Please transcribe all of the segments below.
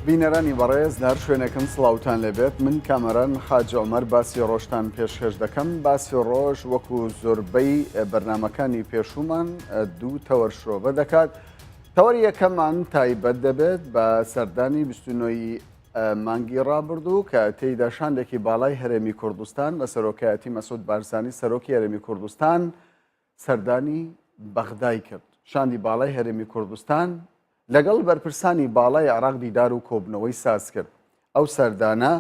بینەرانی بەڕێز لە هەر شوێنێکن سڵاوتان لێبێت من کامەران حاجی عومەر باسی ڕۆژتان پێشکەش دەکەم باسی ڕۆژ وەکو زۆربەی بەرنمەکانی پێشوومان دوو تەوەر شرۆڤە دەکات تەوەری یەکەمان تایبەت دەبێت بە سەردانی 29 مانگی ڕابردوو کە تێیدا شاندێکی باڵای هەرێمی کوردستان بە سەرۆکایەتی مەسعود بارزانی سەرۆکی هەرێمی کوردستان سەردانی بەغدای کرد. شاندی باڵای هەرێمی کوردستان لەگەڵ بەرپرسانی باڵای عێراق دیدار و کۆبوونەوەی ساز کرد. ئەو سەردانە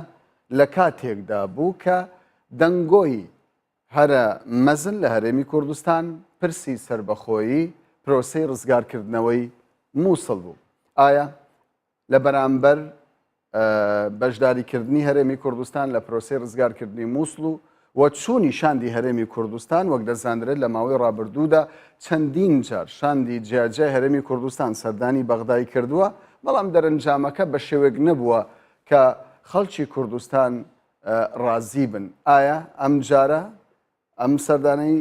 لە کاتێکدا بوو کە دەنگۆی هەرە مەزن لە هەرێمی کوردستان پرسی سەربەخۆیی پرۆسەی ڕزگارکردنەوەی مووسڵ بوو. ئایا لە بەرامبەر بەشداریکردنی هەرێمی کوردستان لە پرۆسەی ڕزگارکردنی مووسڵ و و چوونی شاندی هەرێمی کوردستان وەک دەزانرێت لە ماوەی ڕابردوودا چەندین جار شاندی جیاجیای هەرێمی کوردستان سەردانی بەغدای کردووە بەڵام دەرەنجامەکە بە شێوەیەک نەبووە کە خەڵکی کوردستان ڕازی بن ئایا ئەمجارە ئەم سەردانەی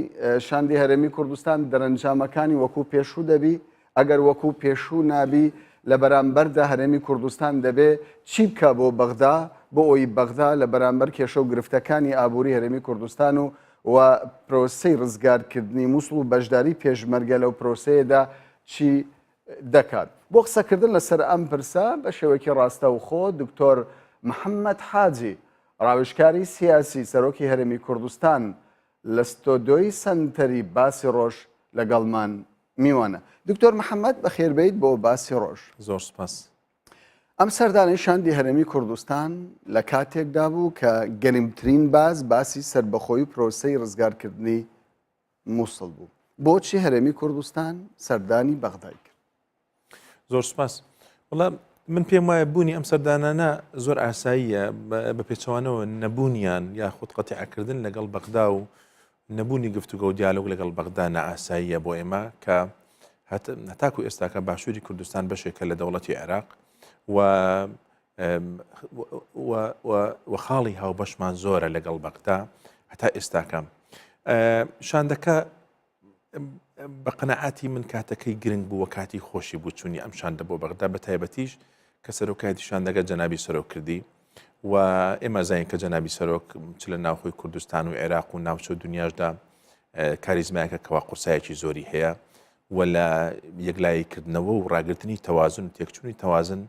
شاندی هەرێمی کوردستان دەرەنجامەکانی وەکو پێشوو دەبی؟ ئەگەر وەکو پێشوو نابی لە بەرامبەردا هەرێمی کوردستان دەبێ چی بکا بۆ بەغدا بۆ ئەوی بەغدا لە بەرامبەر کێشە و گرفتەکانی ئابووری هەرێمی کوردستان و و پرۆسەی ڕزگارکردنی موسڵ و بەشداری پێشمەرگە لەو پرۆسەیەدا چی دەکات؟ بۆ قسەکردن لەسەر ئەم پرسە بە شێوەیەکی ڕاستەوخۆ دکتۆر محەممەد حاجی ڕاوێژکاری سیاسی سەرۆکی هەرێمی کوردستان لە ستۆدیۆی سەنتەری باسی ڕۆژ لەگەڵمان میوانە. دکتۆر محەممەد بەخێربێیت بۆ باسی ڕۆژ. زۆر سپاس. ئەم سەردانەی شاندی هەرێمی کوردستان لە کاتێکدا بوو کە گەرمترین باس باسی سەربەخۆیی پرۆسەی ڕزگارکردنی مووسڵ بوو. بۆچی هەرێمی کوردستان سەردانی بەغدای کرد؟ زۆر سپاس وڵا من پێم وایە بوونی ئەم سەردانانە زۆر ئاساییە بە پێچەوانەوە نەبوونیان یاخود قەتیعەکردن لەگەڵ بەغدا و نەبوونی گفتوگە و دیالۆگ لەگەڵ بەغدا نائاساییە بۆ ئێمە کە هەتاکو ئێستاکە باشووری کوردستان بەشێکە لە دەوڵەتی عێراق و و خاڵی هاوبەشمان زۆرە لەگەڵ بەغدا هەتا ئێستاکە شاندەکە بە قەناعەتی من کاتەکەی گرنگ بوو و کاتی خۆشی بوو چوونی ئەم شاندە بۆ بەغدا بە تایبەتیش کە سەرۆکایەتی شاندەکە جەنابی سەرۆک کردی و ئێمە زانین کە جەنابی سەرۆک چ لە ناوخۆی کوردستان و عێراق و ناوچە و دنیاشدا کاریزمایەکە کەوا قورسایەکی زۆری هەیە و لە یەکلایی کردنەوە و ڕاگرتنی تەوازن و تێکچوونی تەوازن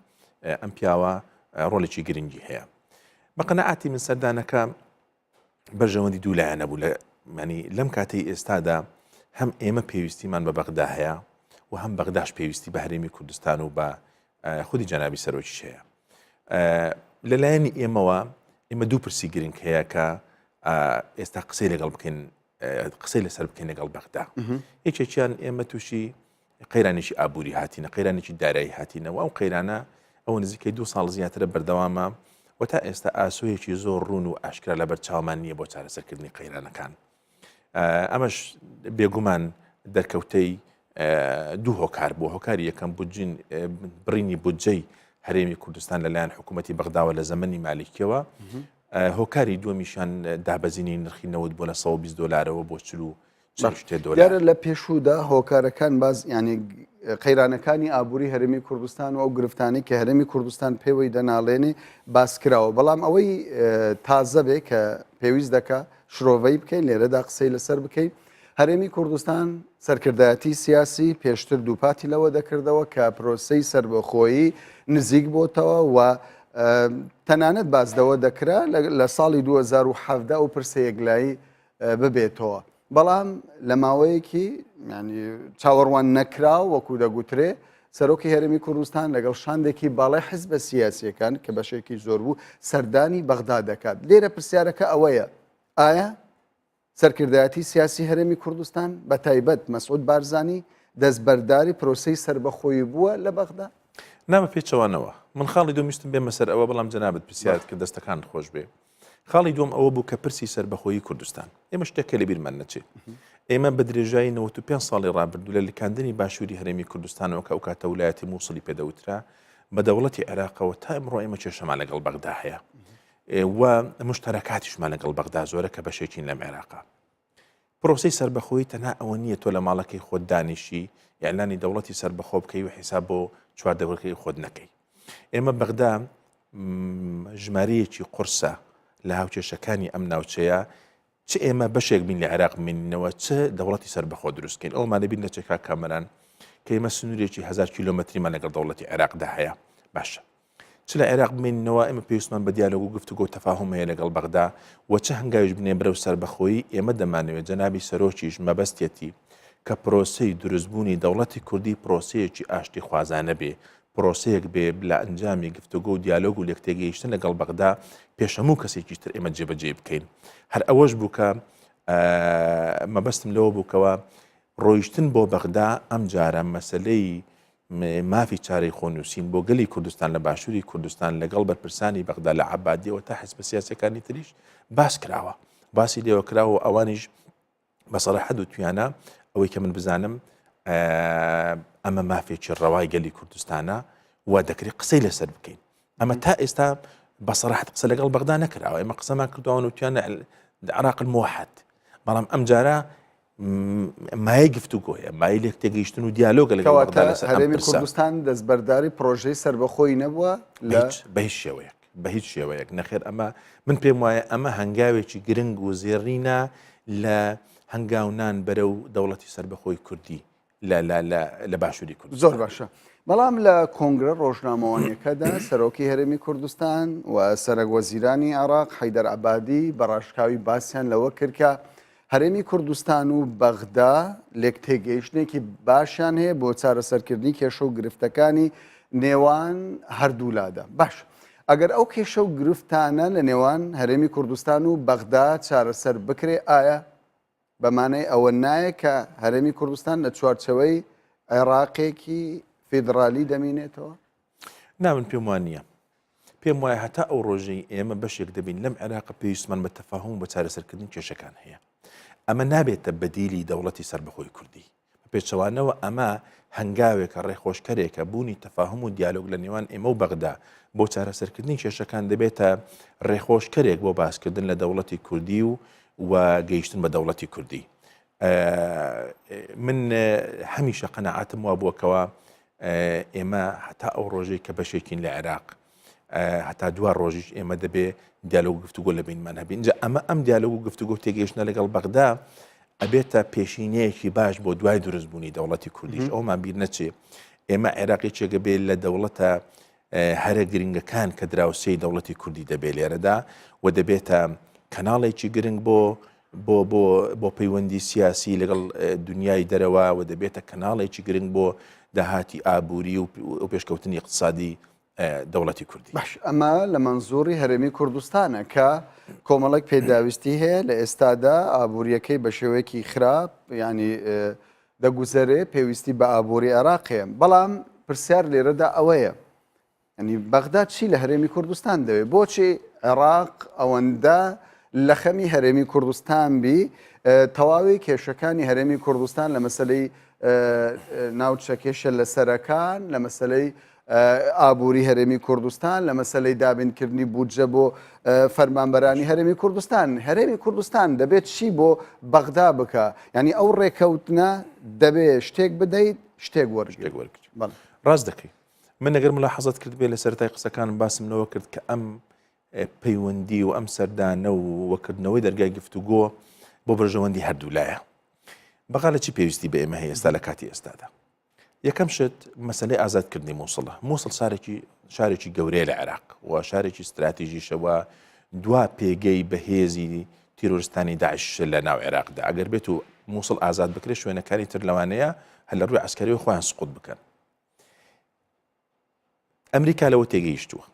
ئەم پیاوە ڕۆلێکی گرنگی هەیە بە قەنەعاتی من سەردانەکە بەرژەوەندی دوو لایەنە بوو لە مانی لەم کاتەی ئێستادا هەم ئێمە پێویستیمان بە بەغدا هەیە و هەم بەغداش پێویستی بە هەرێمی کوردستان و بە خودی جەنابی سەرۆکیش هەیە لەلایەنی ئێمەوە ئێمە دوو پرسی گرنگ هەیە کە ئێستا قسەی لەگەڵ بکەین قسەی لەسەر بکەین لەگەڵ بەغدا یەکێکیان ئێمە تووشی قەیرانێکی ئابووری هاتینە، قەیرانێکی دارایی هاتینەوە، ئەو قەیرانە ئەوە نزیکەی دوو ساڵ زیاترە بەردەوامە و تا ئێستا ئاسۆیەکی زۆر ڕوون و ئاشکرا لەبەر چاومان نییە بۆ چارەسەرکردنی قەیرانەکان. ئەمەش بێگومان دەرکەوتەی دوو هۆکار بوو هۆکاری یەکەم بودجین بڕینی بودجەی هەرێمی کوردستان لەلایەن حکوومەتی بەغداوە لە زەمەنی مالیکیەوە هۆکاری دووەمیشان دابەزینی نرخی نەوت بۆ لە 120 دلارەوە بۆ دیارە لە پێشوودا هۆکارەکان باز ینی قەیرانەکانی ئابووری هەرێمی کوردستان و ئەو گرفتانی کە هەرێمی کوردستان پێوەی دەناڵێنێ باس کراوە بەڵام ئەوەی تازە بێ کە پێویست دەکا شرۆڤەی بکەین لێرەدا قسەی لەسەر بکەین هەرێمی کوردستان سەرکردایەتی سیاسی پێشتر دووپاتی لەوە دەکردەوە کە پرۆسەی سربەخۆیی نزیک بۆتەوە و تەنانەت باز لەوە دەکرا لە ساڵی 2017 ئەو پرسە یەکلایی ببێتەوە بەڵام لە ماوەیەکی چاوەڕوان نەکراو وەکو دەگوترێ سەرۆکی هەرێمی کوردستان لەگەڵ شاندێکی باڵای حزبە سیاسیەکان کە بەشێکی زۆر بوو سەردانی بەغدا دەکات لێرە پرسیارەکە ئەوەیە ئایا سەرکردایەتی سیاسی هەرێمی کوردستان بە تایبەت مەسعود بارزانی دەستبەرداری پرۆسەی سربەخۆیی بووە لە بەغدا؟ نا بە پێچەوانەوە من خاڵی دوم ویستم بێمە سەر ئەوە بەڵام جەنابت پرسیارت کرد دەستەکانت خۆش بێ خاڵی دووەم ئەوە بوو کە پرسی سەربەخۆیی کوردستان ئێمە شتێکە لە بیرمان نەچێ ئێمە بە درێژایی 95 ساڵی ڕابردوو لە لکاندنی باشووری هەرێمی کوردستانەوە کە ئەو کاتە ولایەتی مووسڵی پێدەوترا بە دەوڵەتی عێراقەوە تا ئەمڕۆ ئێمە کێشەمان لەگەڵ بەغدا هەیە و مشتەرەکاتیشمان لەگەڵ بەغدا زۆرە کە بەشێکین لەم عێراقا پرۆسەی سەربەخۆیی تەنها ئەوە نییە تۆ لە ماڵەکەی خۆت دانیشی ئیعلانی دەوڵەتی سەربەخۆ بکەی و حیساب بۆ چواردەورەکەی خۆت نەکەی. ئێمە بەغدا ژمارەیەکی قورسە لە هاوکێشەکانی ئەم ناوچەیە چ ئێمە بەشێک بین لە عێراق بمێنینەوە چ دەوڵەتی سەربەخۆ دروست کەین ئەومان لەبیر نەچێت کاک کامەران کە ئێمە سنوورێکی 1000 کیلۆمەتریمان لەگەڵ دەوڵەتی عێراقدا هەیە باشە چ لە عێراق بمێنینەوە ئێمە پێویستمان بە دیالۆگ و گفتوگۆ و تەفاهوم هەیە لەگەڵ بەغدا و چ هەنگاویش بنێن بەرەو سەربەخۆیی ئێمە دەمانەوێت جەنابی سەرۆکیش مەبەستیەتی کە پرۆسەی دروستبوونی دەوڵەتی کوردی پرۆسەیەکی ئاشتیخوازانە بێ پرۆسەیەک بێ لە ئەنجامی گفتوگۆ و دیالۆگ و لێکتێگەیشتن لەگەڵ بەغدا پێش هەموو کەسێکیش تر ئێمە جێبەجێی بکەین. هەر ئەوەش بوو کە مەبەستم لەوە بوو کەوا ڕۆیشتن بۆ بەغدا ئەمجارە مەسەلەی مافی چارەی خۆنووسین بۆ گەلی کوردستان لە باشووری کوردستان لەگەڵ بەرپرسانی بەغدا لە عەبادیەوە تا حزبە سیاسەکانی تریش باس کراوە باسی لێوە کراوە و ئەوانیش بە سەراحەت وتویانە ئەوەی کە من بزانم ئەمە مافێکی ڕەوای گەلی کوردستانە و دەکرێت قسەی لەسەر بکەین ئەمە تا ئێستا بە سەراحەت قسە لەگەڵ بەغدا نەکراوە ئێمە قسەمان کردووە وتیان عراق الموحد بەڵام ئەم جارە مایە گفتوگۆیە مای لێک تێگەیشتن و دیالۆگە لەگەڵ بەغدا لەسەر ئەم هەرێمی پرسە. کوردستان دەستبەرداری پرۆژەی سەربەخۆی نەبووە لە بە هیچ شێوەیەک بە هیچ شێوەیەک نەخێر ئەمە من پێم وایە ئەمە هەنگاوێکی گرنگ و زێڕینە لە هەنگاونان بەرەو دەوڵەتی سەربەخۆی کوردی لە باشووری کوردستان. زۆر باشە بەڵام لە کۆنگرە ڕۆژنامەوانیەکەدا سەرۆکی هەرێمی کوردستان و سەرەک وەزیرانی عێراق حەیدەر عەبادی بە ڕاشکاوی باسیان لەوە کرد کە هەرێمی کوردستان و بەغدا لێکتێگەیشتنێکی باشیان هەیە بۆ چارەسەرکردنی کێشە و گرفتەکانی نێوان هەردوولادا. باش ئەگەر ئەو کێشە و گرفتانە لە نێوان هەرێمی کوردستان و بەغدا چارەسەر بکرێ ئایا بە مانای ئەوە نایە کە هەرێمی کوردستان لە چوارچێوەی عێراقێکی فیدرالی دەمینێتەوە؟ نا من پێم وان نییە. پێم وایە هەتا ئەو ڕۆژەی ئێمە بەشێک دەبین لەم عێراقە پێویستمان بە تەفاهوم و بە چارەسەرکردنی کێشەکان هەیە. ئەمە نابێتە بەدیلی دەوڵەتی سەربەخۆی کوردی. بە پێچەوانەوە ئەمە هەنگاوێکە، ڕێخۆشکەرێکە، بوونی تەفاهوم و دیالۆگ لە نێوان ئێمە و بەغدا بۆ چارەسەرکردنی کێشەکان دەبێتە ڕێخۆشکەرێک بۆ باسکردن لە دەوڵەتی کوردی و و گەیشتن بە دەوڵەتی کوردی. من هەمیشە قەناعەتم وابووە کەوا ئێمە هەتا ئەو ڕۆژەی کە بەشێکین لە عێراق هەتا دوا ڕۆژیش ئێمە دەبێ دیالۆگ و گفتوگۆ لە بینمان هەبین جا ئەمە ئەم دیالۆگ و گفتوگۆ تێگەیشتنە لەگەڵ بەغدا ئەبێتە پێشینەیەکی باش بۆ دوای دروستبوونی دەوڵەتی کوردیش ئەومان بیر نەچێ ئێمە عێراقی چێگە بێ لە دەوڵەتە هەرە گرنگەکان کە دراوسێی دەوڵەتی کوردی دەبێت لێرەدا و دەبێتە کەناڵێکی گرنگ بۆ بۆ بۆ بۆ پەیوەندی سیاسی لەگەڵ دنیای دەرەوە و دەبێتە کەناڵێکی گرنگ بۆ داهاتی ئابووری و پێشکەوتنی اقتصادی دەوڵەتی کوردی. باش ئەمە لە مەنزوڕی هەرێمی کوردستانە کە کۆمەڵێک پێداویستی هەیە لە ئێستادا ئابووریەکەی بە شێوەیەکی خراپ ینی دەگوزەرێ پێویستی بە ئابووری عێراق هەیە بەڵام پرسیار لێرەدا ئەوەیە ینی بەغدا چی لە هەرێمی کوردستان دەوێت بۆچی عێراق ئەوەندە لە خەمی هەرێمی کوردستان بی تەواوی کێشەکانی هەرێمی کوردستان لە مەسلەی ناوچە کێشە لەسەرەکان لە مەسلەی ئابووری هەرێمی کوردستان، لە مەسەلەی دابینکردنی بودجە بۆ فەرمانبەرانی هەرێمی کوردستان، هەرێمی کوردستان دەبێت چی بۆ بەغدا بکا؟ یانی ئەو ڕێکەوتنە دەبێ شتێک بدەیت شتێک وەرگری. ڕاست دەکەی. من ئەگەر ملاحەزەت کردبێ لە سەرەتای قسەکانم باسم لەوە کرد کە ئەم پەیوەندی و ئەم سەردانە و وەکردنەوەی دەرگای گفتوگۆ بۆ بەرژەوەندی هەردوو لایە. بەغا لە چی پێویستی بە ئێمە هەیە ئێستا لە کاتی ئێستادا؟ یەکەم شت مەسەلەی ئازادکردنی مووسڵە. مووسڵ شارێکی شارێکی گەورەیە لە عێراق و شارێکی ستراتیژیشە و دوا پێگەی بەهێزی تیرۆرستانی داعش لە ناو عێراقدا. ئەگەر بێت و مووسڵ ئازاد بکرێت شوێنەکانی تر لەوانەیە هەر لە ڕووی عەسکەریەوە خۆیان سقوط بکەن. ئەمریکا لەوە تێگەیشتووە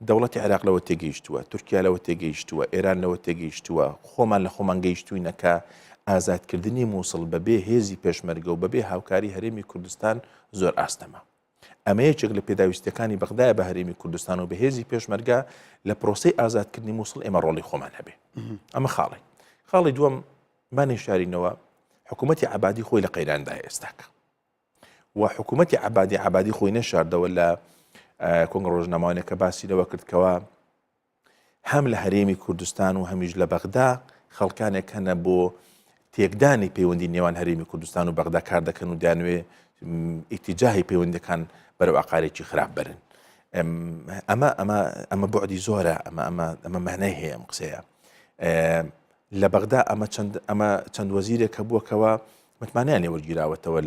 دەوڵەتی عێراق لەوە تێگەیشتووە، تورکیا لەوە تێگەیشتووە، ئێران لەوە تێگەیشتووە، خۆمان لە خۆمان گەیشتووینە کە ئازادکردنی مووسڵ بەبێ هێزی پێشمەرگە و بەبێ هاوکاری هەرێمی کوردستان زۆر ئاستەمە. ئەمە یەکێک لە پێداویستیەکانی بەغدایە بە هەرێمی کوردستان و بە هێزی پێشمەرگە لە پرۆسەی ئازادکردنی مووسڵ ئێمە ڕۆڵی خۆمان هەبێ. ئەمە خاڵی. خاڵی دووەم با نەیشارینەوە حکوومەتی عەبادی خۆی لە قەیراندایە ئێستاکە. و حکوومەتی عەبادی عەبادی خۆی نەشاردەوە لە کۆنگرە ڕۆژنامەوانێک کە باسی لەوە کرد کەوا هەم لە هەرێمی کوردستان و هەمیش لە بەغدا خەڵکانێک هەنە بۆ تێکدانی پەیوەندی نێوان هەرێمی کوردستان و بەغدا کار دەکەن و دەیانوێ ئیتیجاهی پەیوەندەکان بەرەو ئاقارێکی خراپ بەرن. ئەمە ئەمە ئەمە بەعدی زۆرە ئەمە ئەمە ئەمە مانای هەیە ئەم قسەیە لە بەغدا ئەمە چەند ئەمە چەند وەزیرێک هەبووە کەوا متمانەیان لێ وەرگیراوەتەوە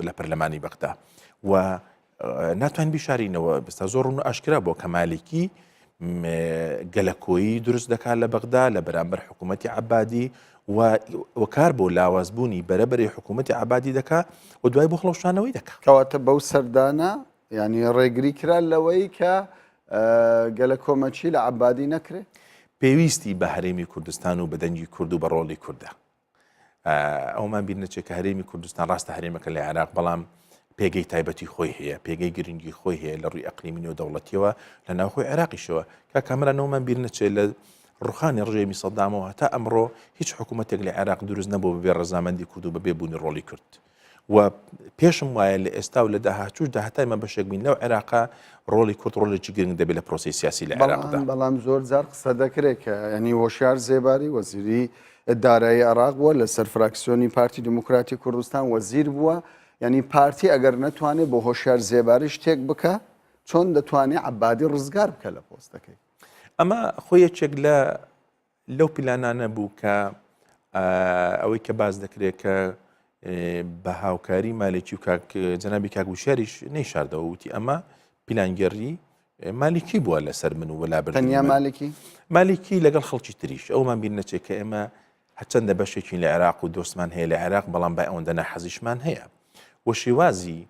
لە پەرلەمانی بەغدا و ناتوانین بیشارینەوە بستا زۆر ڕوون و ئاشکرا بۆ کە مالکی گەلەکۆیی دروست دەکات لە بەغدا لە بەرامبەر حکوومەتی عبادی و کار بۆ لاوازبوونی بەرەبەری حکوومەتی عبادی دەکا و دوای بۆ هەڵوشانەوەی دەکا. کەواتە بەو سەردانە یعنی ڕێگری کرا لەوەی کە گەلە کۆمەچی لە عبادی نەکرێ؟ پێویستی بە هەرێمی کوردستان و بە دەنگی کورد و بە ڕۆڵی کوردە. ئەومان بیر نەچێت کە هەرێمی کوردستان ڕاستە هەرێمەکە لە عێراق بەڵام پێگەی تایبەتی خۆی هەیە پێگەی گرنگی خۆی هەیە لە ڕووی ئەقلیمی نێودەوڵەتیەوە لە ناوخۆی عێراقیشەوە کا کامەرانەوەمان بیر نەچێت لە ڕوخانی ڕژێمی سەدامەوە هەتا ئەمڕۆ هیچ حکوومەتێک لە عێراق دروست نەبوو بەبێ ڕەزامەندی کورد و بەبێ بوونی ڕۆڵی کورد. و پێشم وایە لە ئێستا و لە داهاتووشدا هەتا ئێمە بەشێک بین لەو عێراقە ڕۆڵی کورد ڕۆڵێکی گرنگ دەبێت لە پرۆسەی سیاسی لە عێراقدا. بەڵام زۆر جار قسە دەکرێت کە ینی هۆشیار زێباری وەزیری دارایی عێراق بووە لەسەر فراکسیۆنی پارتی دیموکراتی کوردستان وەزیر بووە ینی پارتی ئەگەر نەتوانێت بۆ هۆشیار زێباری شتێک بکە چۆن دەتوانێت عەبادی ڕزگار بکە لە پۆستەکەی؟ ئەمە خۆی یەکێک لە لەو پیلانانە بوو کە ئەوەی کە باس دەکرێت کە بە هاوکاری مالێکی و کاک جەنابی کاک وشیاریش نەیشاردەوە وتی ئەمە پیلانگەڕی مالیکی بووە لەسەر من و وەلا تەنیا مالکی مالیکی لەگەڵ خەڵکی تریش ئەومان بیر نەچێت کە ئێمە هەرچەندە بەشێکی لە عێراق و دۆستمان هەیە لە عێراق بەڵام بای ئەوەندە ناحەزیشمان هەیە و شێوازی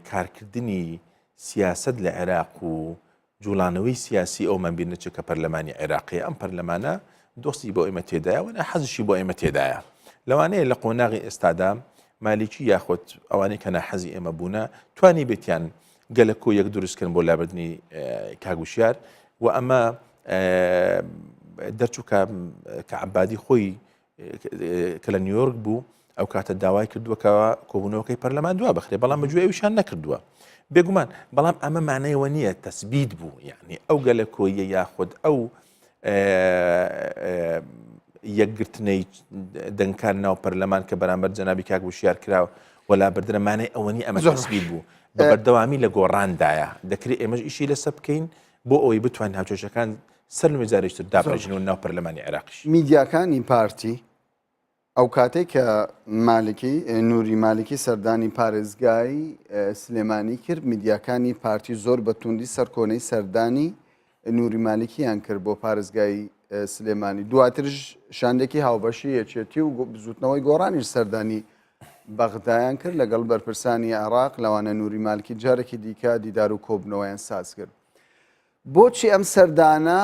کارکردنی سیاسەت لە عێراق و جوڵانەوەی سیاسی ئەومان بیر نەچێت کە پەرلەمانی عێراقیە ئەم پەرلەمانە دۆستی بۆ ئێمە تێدایە و ناحەزیشی بۆ ئێمە تێدایە لەوانەیە لە قۆناغی ئێستادا مالیکی یاخود ئەوانەی کە ناحەزی ئێمە بوونە توانی بێتیان گەلە کۆ یەک دروستکردن بۆ لابردنی کاگوشیار و ئەمە دەرچوو کە عبادی خۆی کە لە نیویۆرک بوو ئەو کاتە داوای کردووە کە کۆبوونەوەکەی پەرلەمان دوا بخرێ بەڵام بەگوێ ئەویشان نەکردووە بێگومان بەڵام ئەمە مانایەوە نییە تەسبیت بوو یعنی ئەو گەلە کۆیە یاخود ئەو یەکگرتنەی دەنگکان ناو پەرلەمان کە بەرامبەر جەنابی کاک وشیار کراوە وەلا بردنە مانای ئەوە نیە ئەمە تەسبیت بوو بە بەردەوامی لە گۆڕاندایە دەکرێت ئێمەش ئیشی لەسەر بکەین بۆ ئەوەی بتوانین هاوکێشەکان سەر لەنوێ جارێکی تر دابڕێژنەوە ناو پەرلەمانی عێراقیش. میدیاکانی پارتی ئەو کاتەی کە مالکی نوری مالکی سەردانی پارێزگای سلێمانی کرد میدیاکانی پارتی زۆر بە توندی سەرکۆنەی سەردانی نوری مالکیان کرد بۆ پارێزگای سلێمانی دواترش شاندێکی هاوبەشی یەکێتی و بزوتنەوەی گۆڕانیش سەردانی بەغدایان کرد لەگەڵ بەرپرسانی عێراق لەوانە نوری مالکی جارێکی دیکە دیدار و کۆبنەوەیان ساز کرد. بۆچی ئەم سەردانە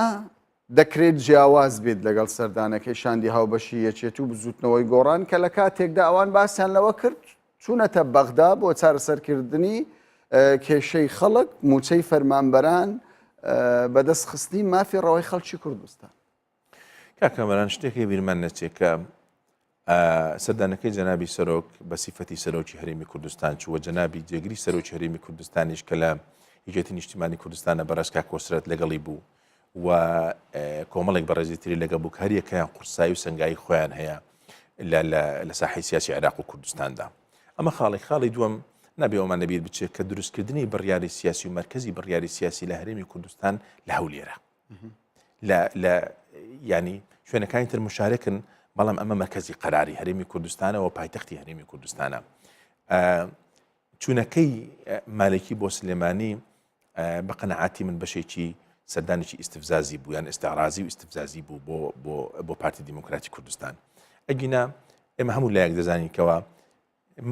دەکرێت جیاواز بێت لەگەڵ سەردانەکەی شاندی هاوبەشی یەکێتی و بزوتنەوەی گۆڕان کە لە کاتێکدا ئەوان باسیان لەوە کرد چوونەتە بەغدا بۆ چارەسەرکردنی کێشەی خەڵک موچەی فەرمانبەران بەدەست خستنی مافی ڕەوای خەڵکی کوردستان. کاک کامەران شتێک هەیە بیرمان نەچێت کە سەردانەکەی جەنابی سەرۆک بە سیفەتی سەرۆکی هەرێمی کوردستان چووە جەنابی جێگری سەرۆکی هەرێمی کوردستانیش کە لە یەکێتی نیشتیمانی کوردستانە بەڕێز کاک کۆسرەت لەگەڵی بوو و کۆمەڵێک بەڕێزی تری لەگە بوو کە هەریەکەیان قورسایی و سەنگایی خۆیان هەیە لە ساحی سیاسی عێراق و کوردستاندا ئەمە خاڵی خاڵی دووەم نابێ ئەومان لەبیر بچێت کە دروستکردنی بڕیاری سیاسی و مرکزی بڕیاری سیاسی لە هەرێمی کوردستان لە هەولێرە لە لە ینی شوێنەکانی تر مشارکن بەڵام ئەمە مرکزی قەراری هەرێمی کوردستانەوە پایتەختی هەرێمی کوردستانە چوونەکەی مالکی بۆ سلێمانی بە قەنەعاتی من بەشێکی سەردانێکی ئیسیفزازی بوو یان ئێستاڕازی و ئیسیفزازی بوو بۆ بۆ بۆ پارتی دیموکراتی کوردستان ئەگینا ئێمە هەموو لایەک دەزانین کەەوە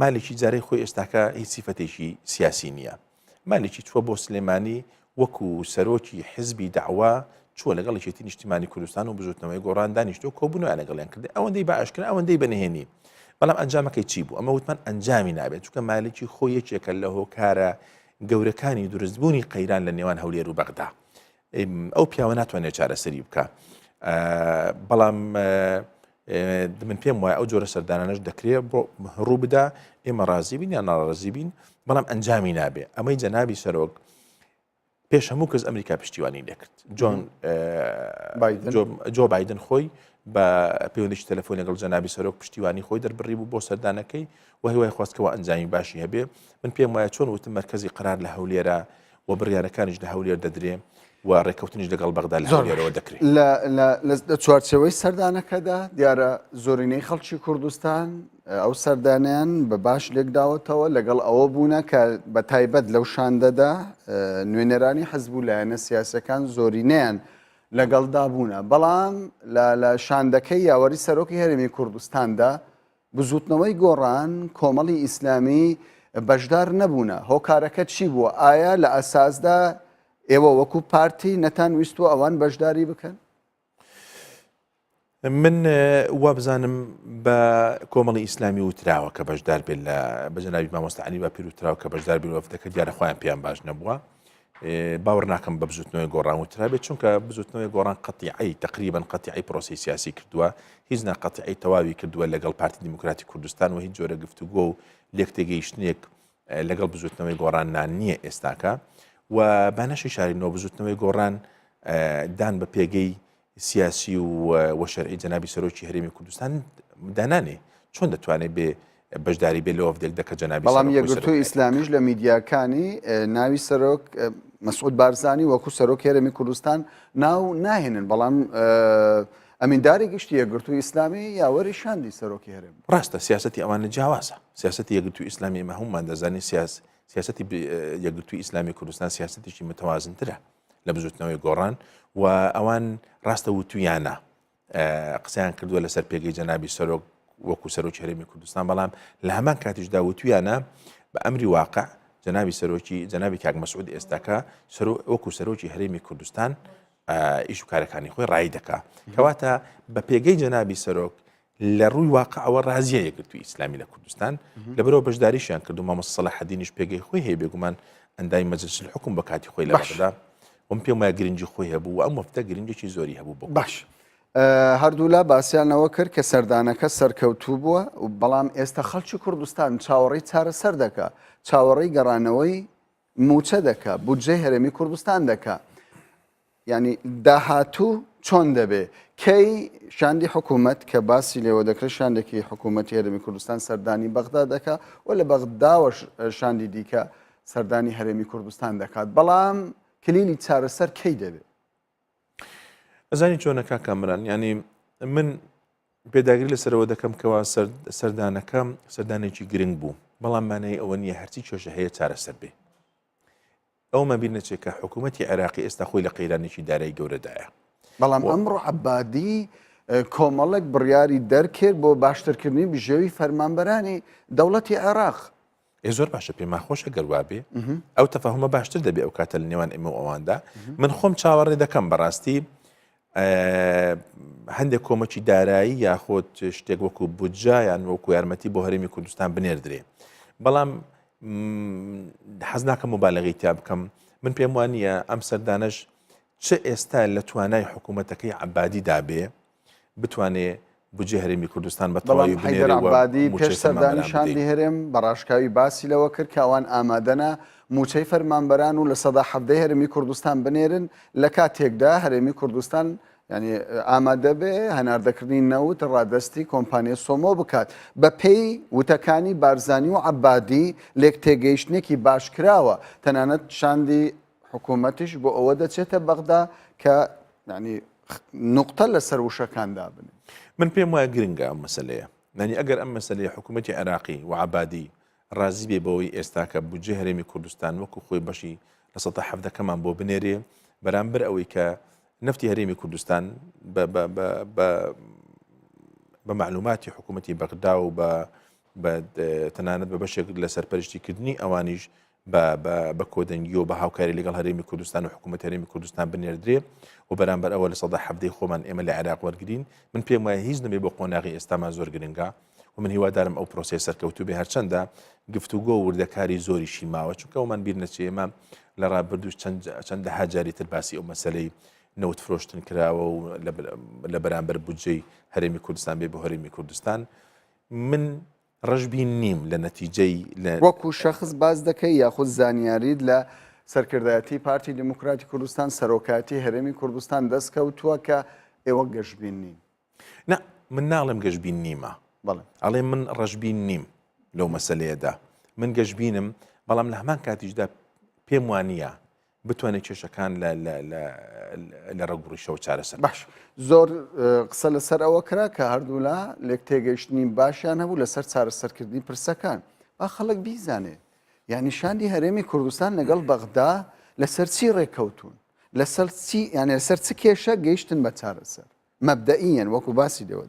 مالکی جارێ خۆی ئێستاکە هیچ سیفەتێکی سیاسی نییە. مالکی چووە بۆ سلێمانی وەکو سەرۆکی حزبی دەعوە چووە لەگەڵ یەکێتی نیشتیمانی کوردستان و بزوتنەوەی گۆڕان دانیشتووە کۆبوونەوەیان لەگەڵیان کرد ئەوەندەی بە ئاشکرا ئەوەندەی بە نهێنی بەڵام ئەنجامەکەی چی بوو ئەمە وتمان ئەنجامی نابێت چونکە مالکی خۆی یەکێکە لە هۆکارە گەورەکانی دروستبوونی قەیران لە نێوان هەولێر و بەغدا ئەو پیاوە ناتوانێت چارەسەری بکە بەڵام من پێم وایە ئەو جۆرە سەردانانەش دەکرێت بۆ ڕوو بدا ئێمە ڕازی بین یان ناڕازی بین بەڵام ئەنجامی نابێ ئەمەی جەنابی سەرۆک پێش هەموو کەس ئەمریکا پشتیوانی لێکرد جۆن جۆ بایدن خۆی بە پەیوەندیی تەلەفۆن لەگەڵ جەنابی سەرۆک پشتیوانی خۆی دەربڕی بوو بۆ سەردانەکەی و هیوای خواستکەوە ئەنجامی باشی هەبێ من پێم وایە چۆن وتم مرکزی قرار لە هەولێرە. و بڕیارەکانیش لە هەولێر دەدرێ و ڕێککەوتنیش لەگەڵ بەغدا لە هەولێرەوە دەکرێ. لە چوارچێوەی سەردانەکەدا دیارە زۆرینەی خەڵکی کوردستان ئەو سەردانیان بە باش لێکداوەتەوە لەگەڵ ئەوە بوونە کە بە تایبەت لەو شاندەدا نوێنەرانی حزب و لایەنە سیاسەکان زۆرینەیان لەگەڵدا بوونە بەڵام لە شاندەکەی یاوەری سەرۆکی هەرێمی کوردستاندا بزوتنەوەی گۆڕان، کۆمەڵی ئیسلامی بەشدار نەبوونە، هۆکارەکە چی بووە؟ ئایا لە ئەساسدا ئێوە وەکو پارتی نەتان ویستووە ئەوان بەشداری بکەن؟ من وابزانم بە کۆمەڵی ئیسلامی وتراوە کە بەشدار بێت لە بە جەنابی مامۆستا عەلی باپیر وتراوە کە بەشدار بێت وەفدەکە دیارە خۆیان پێیان باش نەبووە. باوەڕ ناکەم بە بزوتنەوەی گۆڕان وترابێت چونکە بزوتنەوەی گۆڕان قەتیعی تقریبا قەتیعی پرۆسی سیاسی کردووە هیچ ناقەتیعی تەواوی کردووە لەگەڵ پارتی دیموکراتی کوردستان و هیچ جۆرە گفتوگۆ و لێک تێگەیشتنێک لەگەڵ بزوتنەوەی گۆڕان نان نییە ئێستاکە و بانەشی شارینەوە بزوتنەوەی گۆڕان دان بە پێگەی سیاسی و و شەرعی جەنابی سەرۆکی هەرێمی کوردستان دانانێ چۆن دەتوانێت بێ بەشداری بێ لە وەفدێکدا کە جەنابی بەڵام یەکگرتووی ئیسلامیش لە میدیاکانی ناوی سەرۆک مەسعود بارزانی وەکو سەرۆک هەرێمی کوردستان ناو ناهێنن بەڵام ئەمینداری گشتی یەکگرتووی ئیسلامی یاوەری شاندی سەرۆکی هەرێم ڕاستە سیاستی ئەوانە جیاوازە سیاستی یەکگرتووی ئیسلامی ئێمە هەمومان دەزانین سیاس سیاستی یەکگرتووی ئیسلامی کوردستان سیاستێکی متوازنترە لە بزوتنەوەی گۆڕان و ئەوان ڕاستە وتویانە قسەیان کردووە لەسەر پێگەی جەنابی سەرۆک وەکو سەرۆکی هەرێمی کوردستان بەڵام لە هەمان کاتیشدا وتویانە بە ئەمری واقع جەنابی سەرۆکی جەنابی کاک مەسعود ئێستاکە وەکو سەرۆکی هەرێمی کوردستان ئیش و کارەکانی خۆی ڕای دەکا کەواتە بە پێگەی جەنابی سەرۆک لە ڕووی واقعەوە ڕازیە یەکگرتووی ئیسلامی لە کوردستان لەبەرەوە بەشداریشیان کردو مامۆستا سەلاحەدینیش پێگەی خۆی هەیە بێگومان ئەندامی مەجلس الحکم بە کاتی خۆی لە بەغدا وم پێم وایە گرنگی خۆی هەبوو و ئەم وەفدە گرنگێکی زۆری هەبوو بۆ باش هەردوولا باسیان لەوە کرد کە سەردانەکە سەرکەوتوو بووە و بەڵام ئێستا خەڵکی کوردستان چاوەڕێی چارەسەر دەکا چاوەڕێی گەڕانەوەی مووچە دەکا بودجەی هەرێمی کوردستان دەکا یانی داهاتوو چۆن دەبێ؟ کەی شاندی حکوومەت کە باسی لێوە دەکرێت شاندێکی حکوومەتی هەرێمی کوردستان سەردانی بەغدا دەکا و لە بەغداوەش شاندی دیکە سەردانی هەرێمی کوردستان دەکات بەڵام کلیلی چارەسەر کەی دەبێت؟ ئەزانی چۆنە کاک کامران ینی من پێداگری لەسەرەوە دەکەم کەوا سەردانەکەم سەردانێکی گرنگ بوو بەڵام مانای ئەوە نییە هەرچی کێشە هەیە چارەسەر بێ ئەومان بیر نەچێت کە حکوومەتی عێراقی ئێستا خۆی لە قەیرانێکی دارایی گەورەدایە. بەڵام ئەمڕۆ عەبادی کۆمەڵێک بڕیاری دەرکرد بۆ باشترکردنی بژێوی فەرمانبەرانی دەوڵەتی عێراق. ئێ زۆر باشە پێمان خۆشە گەر وابێ ئەو تەفاهمە باشتر دەبێ ئەو کاتە لە نێوان ئێمە و ئەواندا من خۆم چاوەڕێ دەکەم بەڕاستی هەندێک کۆمەکی دارایی یاخود شتێک وەکو بودجە یان وەکو یارمەتی بۆ هەرێمی کوردستان بنێردرێ بەڵام حەز ناکەم مبالغی تیا بکەم من پێم وان نییە ئەم سەردانەش چ ئێستا لە توانای حکوومەتەکەی عبادی دابێ بتوانێ بودجەی هەرێمی کوردستان بە تەواوی بەڵام حەیدەر بنێرێ و عەبادی پێش مووچەی سەردانی فەرمانبەران شاندی بدەی. هەرێم بە ڕاشکاوی باسی لەوە کرد کە ئەوان ئامادەنە مووچەی فەرمانبەران و 17% هەرێمی کوردستان بنێرن لە کاتێکدا هەرێمی کوردستان یانی ئامادە بێ هەناردەکردنی نەوت ڕادەستی کۆمپانیای سۆمۆ بکات. بە پێی وتەکانی بارزانی و عەبادی لێکتێگەیشتنێکی باش کراوە تەنانەت شاندی حکوومەتیش بۆ ئەوە دەچێتە بەغدا کە یانی نوقتە لەسەر وشەکان دابنێ. من پێم وایە گرنگە ئەم مەسەلەیە. یانی ئەگەر ئەم مەسەلەیە حکوومەتی عێراقی و عەبادی ڕازی بێ بەوەی ئێستاکە بودجەی هەرێمی کوردستان وەکو خۆی بەشی 17% کەمان بۆ بنێرێ بەرامبەر ئەوەی کە نەفتی هەرێمی کوردستان بە معلوماتی حکوومەتی بەغدا و بە تەنانەت بە بەشێک لە سەرپەرشتیکردنی ئەوانیش بە کۆدەنگی و بە هاوکاری لەگەڵ هەرێمی کوردستان و حکوومەت هەرێمی کوردستان بنێردرێ و بەرامبەر ئەوە 17% خۆمان ئێمە لە عێراق وەرگین من پێم وایە هیچ نەبێ بۆ قۆناغی ئێستامان زۆر گرنگە و من هیوادارم ئەو پرۆسەیە سەرکەوتوو بێ هەرچەندە گفتوگۆ و وردەکاری زۆریشی ماوە چونکە ئەومان بیر نەچێ ئێمە لە ڕابردووش چەند چەندەها جاری تر باسی ئەو مەسەلەی نەوت فرۆشتن کراوە و لە بەرامبەر بودجەی هەرێمی کوردستان بێ بۆ هەرێمی کوردستان من ڕەشبین نیم لە نەتیجەی لە وەکو شەخس باس دەکەی یاخود زانیاریت لە سەرکردایەتی پارتی دیموکراتی کوردستان سەرۆکایەتی هەرێمی کوردستان دەست کەوتووە کە ئێوە گەشبین نین؟ نا من ناڵێم گەشبین نیمە بەڵێ ئەڵێ من ڕەشبین نیم لەو مەسلەیەدا من گەشبینم بەڵام لە هەمان کاتیشدا پێم وانە. بتوانێت کێشەکان لە لە لە لە ڕەگوڕیشەوە چارەسەر باش زۆر قسە لەسەر ئەوە کرا کە هەردوولا لێک تێگەیشتنی باشیان هەبوو لەسەر چارەسەرکردنی پرسەکان با خەڵک بیزانێ یعنی شاندی هەرێمی کوردستان لەگەڵ بەغدا لەسەر چی ڕێککەوتون لەسەر چی یعنی لەسەر چ کێشە گەیشتن بە چارەسەر مەبدەئیەن وەکو باسی لێوە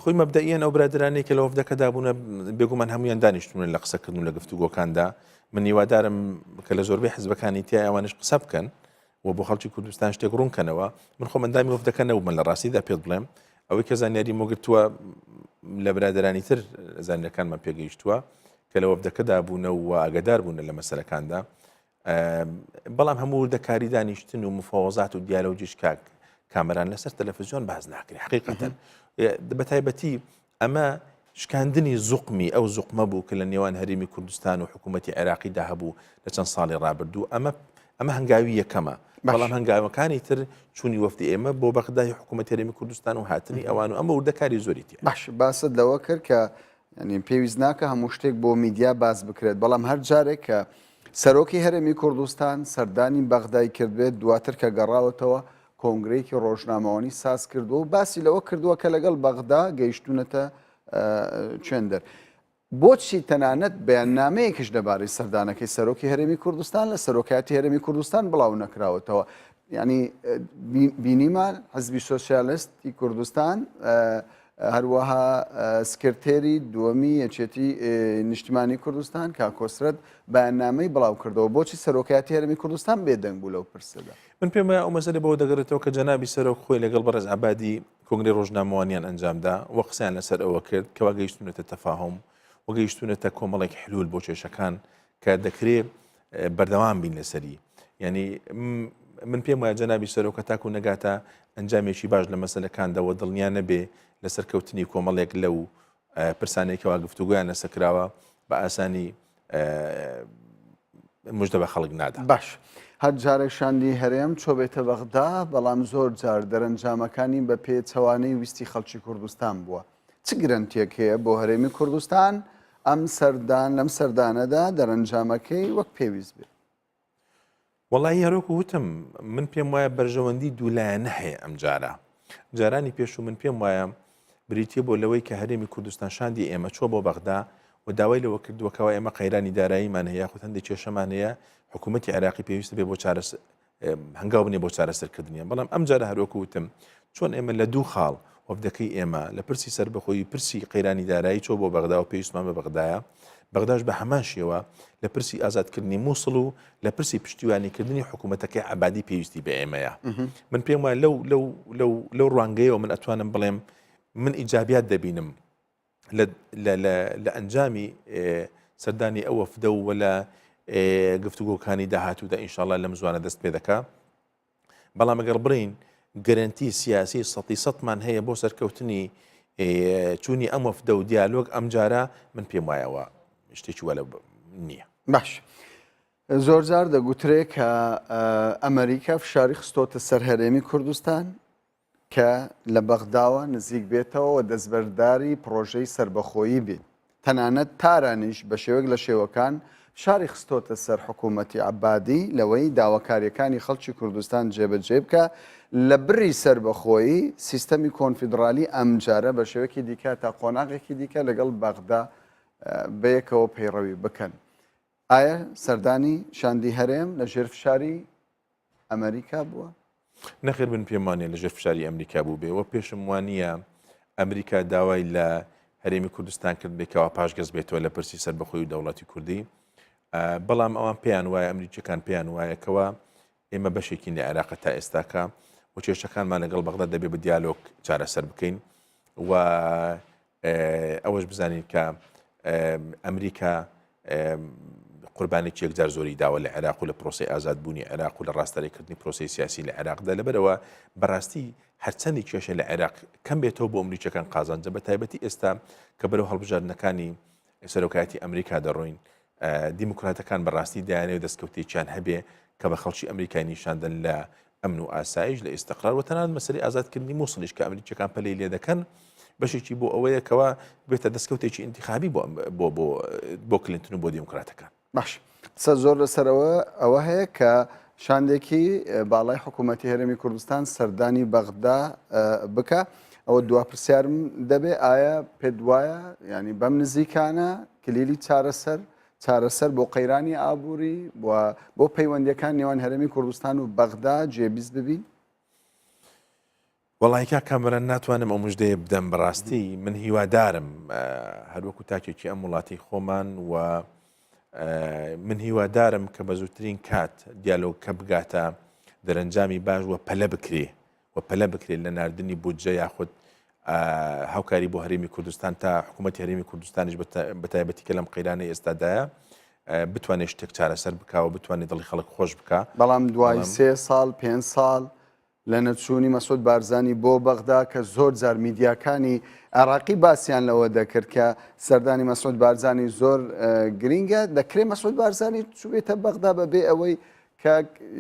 خۆی مەبدەئیەن ئەو برادرانەی کە لە وەفدەکەدا بوونە بێگومان هەمویان دانیشتون لە قسەکردن و لە گفتوگۆکاندا من هیوادارم کە لە زۆربەی حزبەکانی تیا ئەوانش قسە بکەن و بۆ خەڵکی کوردستان شتێک ڕوونکەنەوە من خۆم ئەندامی وەفدەکە نەبووم لە ڕاستیدا پێت بڵێم ئەوەی کە زانیاری مۆگرتووە لە برادرانی تر زانیەکانمان پێگەیشتووە کە لە وەفدەکەدا بوونە و ئاگدار بوون لە مەسەرەکاندا بەڵام هەموو وردەکاری دانیشتن و مفاوەزات و دیالۆگیش کاک کامەران لەسەر تەلەفزیۆن باز ناکرێ حقیقەتەن بە تایبەتی ئەمە شکاندنی زوقمی ئەو زوقمە بوو کە لە نێوان هەرێمی کوردستان و حکوومەتتی عێراقیدا هەبوو لە چەند ساڵی ڕابردوو ئەمە ئەمە هەنگاوی یەکەمە بەڵام هەنگاوەکانی تر چوونی وەفدی ئێمە بۆ بەغدای حکوومەت هەرێمی کوردستان و هاتنی ئەوان و ئەمە وردەکاری زۆری تیا باش باست لەوە کرد کە یانی پێویست ناکە هەموو شتێک بۆ میدیا باس بکرێت، بەڵام هەر جارێک کە سەرۆکی هەرێمی کوردستان سەردانی بەغدای کردبێت دواتر کە گەڕاوەتەوە کۆنگرەیەکی ڕۆژنامەوانی ساز کردووە و باسی لەوە کردووە کە لەگەڵ بەغدا گەیشتوونەتە چێندەر. بۆچی تەنانەت بەیاننامەیەکیش لەبارەی سەردانەکەی سەرۆکی هەرێمی کوردستان لە سەرۆکایەتی هەرێمی کوردستان بڵاو نەکراوەتەوە؟ یعنی بینیمان حزبی سۆسیالستی کوردستان هەروەها سکرتێری دووەمی یەکێتی نیشتمانی کوردستان کاک کۆسرەت بەیاننامەی بڵاوکردەوە، بۆچی سەرۆکایەتی هەرێمی کوردستان بێدەنگ بوو لەو پرسەدا؟ من پێم وایە ئەو مەسەلە بەوە دەگەڕێتەوە کە جەنابی سەرۆک خۆی لەگەڵ بەڕێز عەبادی کۆنگرەی ڕۆژنامەوانیان ئەنجامدا و قسەیان لەسەر ئەوە کرد کەوا گەیشتوونەتە تەفاهوم و گەیشتوونەتە کۆمەڵێک حلول بۆ کێشەکان کە دەکرێ بەردەوام بین لەسەری یعنی من پێم وایە جەنابی سەرۆکە تاکو نەگاتە ئەنجامێکی باش لە مەسلەکاندەوە دڵنیا نەبێ لەسەر کەوتنی کۆمەڵێک لەو پرسانێکەوە گفتوگویان لەسەر کراوە بە ئاسانی مژدە بە خەڵک نادا. باش هەر جارێک شاندی هەرێم چۆبێتە بەغدا بەڵام زۆر جار دەرەنجامەکانی بە پێچەوانەی ویستی خەڵکی کوردستان بووە. چ گرەنتیەک هەیە بۆ هەرێمی کوردستان ئەم سەردان لەم سەردانەدا دەرەنجامەکەی وەک پێویست بێت؟ وەڵایی هەروەکو وتم من پێم وایە بەرژەوەندی دوولایەنە هەیە ئەم جارە جارانی پێشوو من پێم وایە بریتە بۆ لەوەی کە هەرێمی کوردستان شاندی ئێمە چوە بۆ بەغدا و داوای لەوە کردووە کەوا ئێمە قەیرانی داراییمان هەیە یاخود هەندێک کێشەمان هەیە حکوومەتی عێراقی پێویستە بێ بۆ چارەس هەنگاو بنێ بۆ چارەسەرکردنیان بەڵام ئەم جارە هەروەکو وتم چۆن ئێمە لە دوو خاڵ وەفدەکەی ئێمە لە پرسی سەربەخۆیی پرسی قەیرانی دارایی چۆ بۆ بەغدا و پێویستمان بە بەغدایە بەغداش بە هەمان شێوە لە پرسی ئازادکردنی مووسڵ و لە پرسی پشتیوانیکردنی حکوومەتەکەی عبادی پێویستی بە ئێمەیە من پێم وایە لەو لەو لەو لەو ڕوانگەیەوە من ئەتوانم بڵێم من ئیجابیات دەبینم لە ئەنجامی سەردانی ئەو وەفدە و لە گفتوگۆکانی داهاتوودا ئینشاءاللە لەم زوانە دەست پێ دەکا بەڵام ئەگەر بڵین گەرەنتی سیاسی سەتی سەتمان هەیە بۆ سەرکەوتنی چوونی ئەم وەفدە و دیالۆگ ئەم جارە من پێم وایەوە شتێکی وە نییە. باش زۆرجار دەگوترێ کە ئەمریکا فشاری خستۆتە سەر هەرێمی کوردستان کە لە بەغداوە نزیک بێتەوە و دەستبەرداری پڕۆژەی سەربەخۆیی بێت، تەنانەت تارانیش بە شێوەیەک لە شێوەکان فشاری خستۆتە سەر حکوومەتی عەبادی لەوەی داواکارییەکانی خەڵکی کوردستان جێبەجێ بکا لە بری سەربەخۆیی، سیستەمی کۆنفیدڕالی ئەمجارە بە شێوەیەکی دیکە تا قۆناغێکی دیکە لەگەڵ بەغدا بەیەکەوە پەیڕەوی بکەن. ئایا سەردانی شاندی هەرێم لە ژێر فشاری ئەمریکا بووە؟ نەخێر من پێم وانە لەژێر فشاری ئەمریکا بوو بێ و پێشم وانە ئەمریکا داوای لە هەرێمی کوردستان کرد بێکەوە پاشگەز بێتەوە لە پرسی سەربەخۆی و دەوڵەتی کوردی بەڵام ئەوان پێیان وایە ئەمریکیەکان پێیان وایەکەوە ئێمە بەشێکین لە عێراق تا ئێستاکە و کێشەکانمان لەگەڵ بەغدا دەبێ بە دیالۆگ چارەسەر بکەین و ئەوەش بزانین کە ئەمریکا قوربانێکی یەکجار زۆری داوە لە عێراق و لە پرۆسی ئازادبوونی عێراق و لە ڕاستەرێکردنی پرۆسی سیاسی لە عێراقدا لەبەرەوە بەڕاستی هەرچەندی کێشە لە عێراق کەم بێتەوە بۆ ئەمریکەکان قازانجە بە تایبەتی ئێستا کە بەرەو هەڵبژاردنەکانی سەرۆکایەتی ئەمریکا دەڕۆین دیموکراتەکان بەڕاستی دەیانەوێت دەستکەوتێکیان هەبێ کە بە خەڵکی ئەمریکای نیشاندەن لە ئەمن و ئاسایش لە ئیستقرار و تەنانەت مەسەلەی ئازادکردنی مووسڵیش کە ئەمریکیەکان پەلەی لێ دەکەن بەشێکی بۆ ئەوەیە کەوا بێتە دەستکەوتێکی ئینتخابی بۆ بۆ بۆ بۆ کلینتن و بۆ دیموکراتەکان. باش قسە زۆر لەسەر ئەوە ئەوە هەیە کە شاندێکی باڵای حکوومەتی هەرێمی کوردستان سەردانی بەغدا بکە ئەوە دوا پرسیارم دەبێ ئایا پێت وایە ینی بەم نزیکانە کلیلی چارەسەر چارەسەر بۆ قەیرانی ئابووری و بۆ پەیوەندیەکان نێوان هەرێمی کوردستان و بەغدا جێبیست ببین؟ وەڵی کاک کامەران ناتوانم ئەو مژدەیە بدەم بەڕاستی من هیوادارم هەروەکو تاکێکی ئەم وڵاتی خۆمان و من هیوادارم کە بە زووترین کات دیالۆگەکە بگاتە دەرەنجامی باش وە پەلە بکرێ و پەلە بکرێت لە ناردنی بودجە یاخود هاوکاری بۆ هەرێمی کوردستان تا حکوومەت هەرێمی کوردستانیش بە تایبەتی کە لەم قەیرانەی ئێستادایە بتوانێت شتێک چارەسەر بکە و بتوانێت دڵی خەڵک خۆش بکە بەڵام دوای سێ ساڵ پێ ساڵ لە نەچوونی مەسعود بارزانی بۆ بەغدا کە زۆر جار میدیاکانی عێراقی باسیان لەوە دەکرد کە سەردانی مەسعود بارزانی زۆر گرینگە دەکرێت مەسعود بارزانی چوبێتە بەغدا بەبێ ئەوەی کە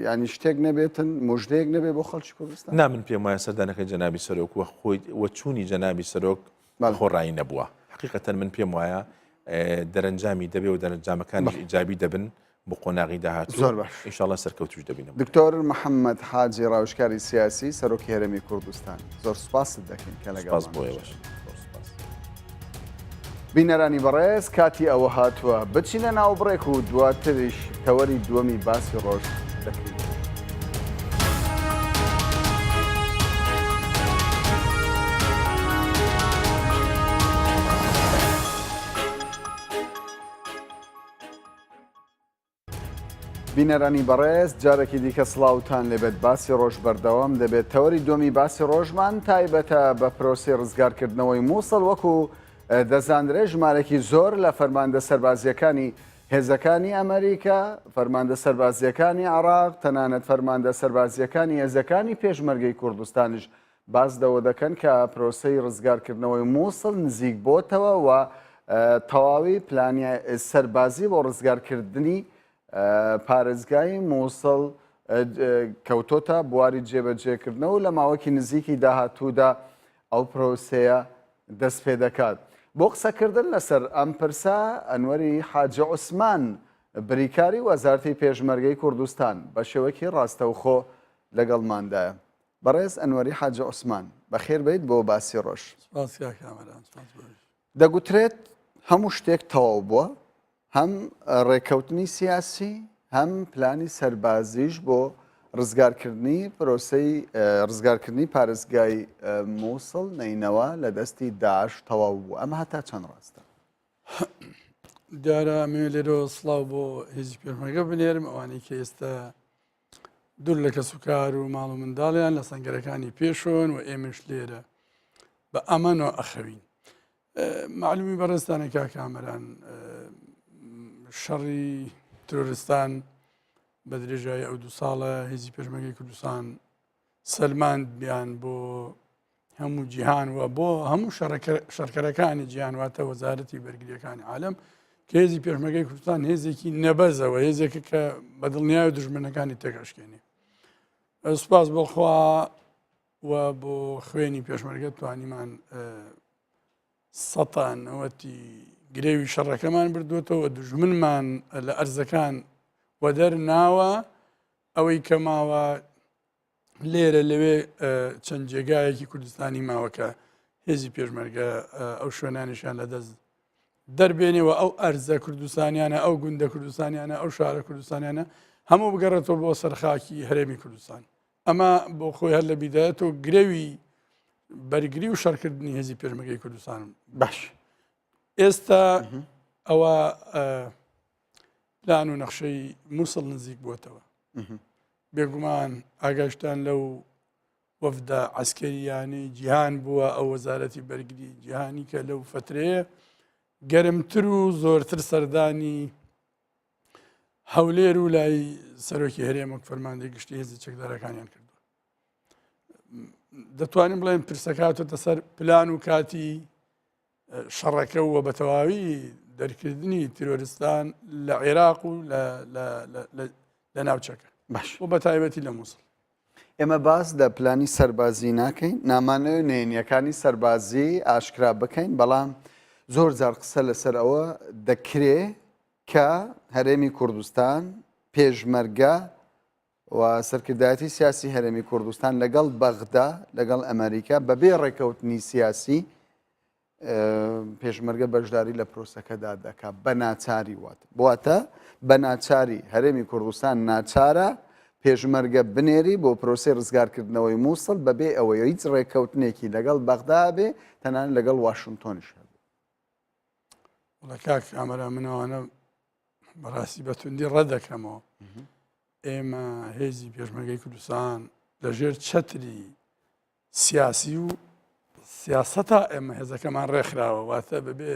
ینی شتێک نەبێتن مژدەیەک نەبێ بۆ خەڵکی کوردستان نا من پێم وایە سەردانەکەی جەنابی سەرۆک وە خۆی وە چوونی جەنابی سەرۆک خۆڕایی نەبووە حقیقەتەن من پێم وایە دەرەنجامی دەبێ و دەرەنجامەکانیش ئیجابی دەبن بۆ قۆناغی داهاتوو زۆر باش ئینشاڵڵا سەرکەوتوش دەبین. دکتۆر محەممەد حاجی ڕاوێژکاری سیاسی سەرۆکی هەرێمی کوردستان زۆر سوپاست دەکەین کە لەگەڵمان سپاس بۆ ئێوەش. زۆر سپاس. بینەرانی بەڕێز کاتی ئەوە هاتووە بچینە ناو بڕێک و دواتریش تەوەری دووەمی باسی ڕۆژ دەکەین. بینەرانی بەڕێز جارێکی دیکە سڵاوتان لێبێت باسی ڕۆژ بەردەوام دەبێت تەوەری دووەمی باسی ڕۆژمان تایبەتە بە پرۆسی ڕزگارکردنەوەی مووسڵ وەکو دەزانرێت ژمارەکی زۆر لە فەرماندە سەربازیەکانی هێزەکانی ئەمریکا فەرماندە سەربازیەکانی عراق تەنانەت فەرماندە سەربازیەکانی هێزەکانی پێشمەرگەی کوردستانیش باس لەوە دەکەن کە پرۆسەی ڕزگارکردنەوەی مووسڵ نزیک بۆتەوە و تەواوی پلانی سەربازی بۆ ڕزگارکردنی پارێزگای مووسڵ کەوتۆتە بواری جێبەجێکردنەوە لە ماوەکی نزیکی داهاتوودا ئەو پرۆسەیە دەست پێ دەکات. بۆ قسەکردن لەسەر ئەم پرسە ئەنوەری حاجی عوسمان بریکاری وەزارەتی پێشمەرگەی کوردستان بە شێوەکی ڕاستەوخۆ لەگەڵماندایە. بەڕێز ئەنوەری حاجی عوسمان، بەخێر بێیت بۆ باسی ڕۆژ. سپاس کاک کامەران، سپاس بۆ ئێوەش. دەگوترێت هەموو شتێک تەواو بووە، هەم ڕێککەوتنی سیاسی، هەم پلانی سەربازیش بۆ ڕزگارکردنی پرۆسەی ڕزگارکردنی پارێزگای مووسڵ، نەینەوا لە دەستی داعش تەواو بوو. ئەمە هەتا چەند ڕاستە؟ دیارە ئەمەوێ لێرەوە سڵاو بۆ هێزی پێشمەرگە بنێرم، ئەوانەی کە ئێستا دوور لە کەسوکار و ماڵ و منداڵیان لە سەنگەرەکانی پێشۆن و ئێمەش لێرە بە ئەمانەوە ئەخەوین معلومی بەڕێزتانە کاک کامەران شەڕی ترۆرستان بە درێژایی ئەو دو ساڵە هێزی پێشمەگەی کوردستان سەلماندیان بۆ هەموو جیهان و بۆ هەموو شەڕکەرەکانی جیهان واتە وەزارەتی بەرگریەکانی عالم کە هێزی پێشمەگەی کوردستان هێزێکی نەبەزەوە هێزێکە کە بە دڵنیای دژمنەکانی تێکەشکێنێ سوپاس بۆخوا و بۆ خوێنی پێشمەرگە توانیمان سەتا نەوەتی گرێوی شەڕەکەمان بردوێتەوە دژمنمان لە ئەرزەکان وەدەر ناوە ئەوەی کە ماوە لێرە لەوێ چەند جێگایەکی کوردستانی ماوە کە هێزی پێشمەرگە ئەو شوێنانیشیان لە دەست دەربێنێەوە ئەو ئەرزە کوردستانیانە ئەو گوندە کوردستانیانە ئەو شارە کوردستانیانە هەموو بگەڕێتەوە بۆ سەرخاکی هەرێمی کوردستان ئەمە بۆ خۆی هەر لە بیدایەت و گرەوی بەرگری و شەرکردنی هێزی پێشمەگەی کوردستان باش ئێستا ئەوە پلان و نەخشەی مووسڵ نزیک بووەتەوە بێگومان ئاگاشتان لەو وەفدە عسکەریانەی جیهان بووە ئەو وەزارەتی بەرگری جیهانی کە لەو فترەیە گەرمتر و زۆرتر سەردانی هەولێر و لای سەرۆکی هەرێم وەک فەرماندەی گشتی هێزی چەکدارەکانیان کردووە دەتوانین بڵێن پرسەکاتۆتە سەر پلان و کاتی شەڕەکە و بە تەواوی دەرکردنی تیرۆرستان لە عێراق و لە ناوچەکە باش و بە تایبەتی لە مووسڵ. ئێمە باس لە پلانی سەربازی ناکەین، نامانەوێت نهێنییەکانی سەربازی ئاشکرا بکەین، بەڵام زۆر جار قسە لەسەر ئەوە دەکرێ. کە هەرێمی کوردستان، پێشمەرگە و سەرکردایەتی سیاسی هەرێمی کوردستان لەگەڵ بەغدا، لەگەڵ ئەمریکا بەبێ ڕێکەوتنی سیاسی پێشمەرگە بەشداری لە پرۆسەکەدا دەکات بە ناچاری وات بواتە بە ناچاری هەرێمی کوردستان ناچارە پێشمەرگە بنێری بۆ پرۆسەی ڕزگارکردنەوەی مووسڵ بەبێ ئەوەی هیچ ڕێککەوتنێکی لەگەڵ بەغدا بێ تەنانەت لەگەڵ واشنتۆنیش هەبێ. وەڵا کاک کامەران من ئەوانە بەڕاستی بە توندی ڕەت دەکەمەوە. ئێمە هێزی پێشمەرگەی کوردستان لەژێر چەتری سیاسی و سیاسەتا ئێمە هێزەکەمان ڕێکخراوە واتە بەبێ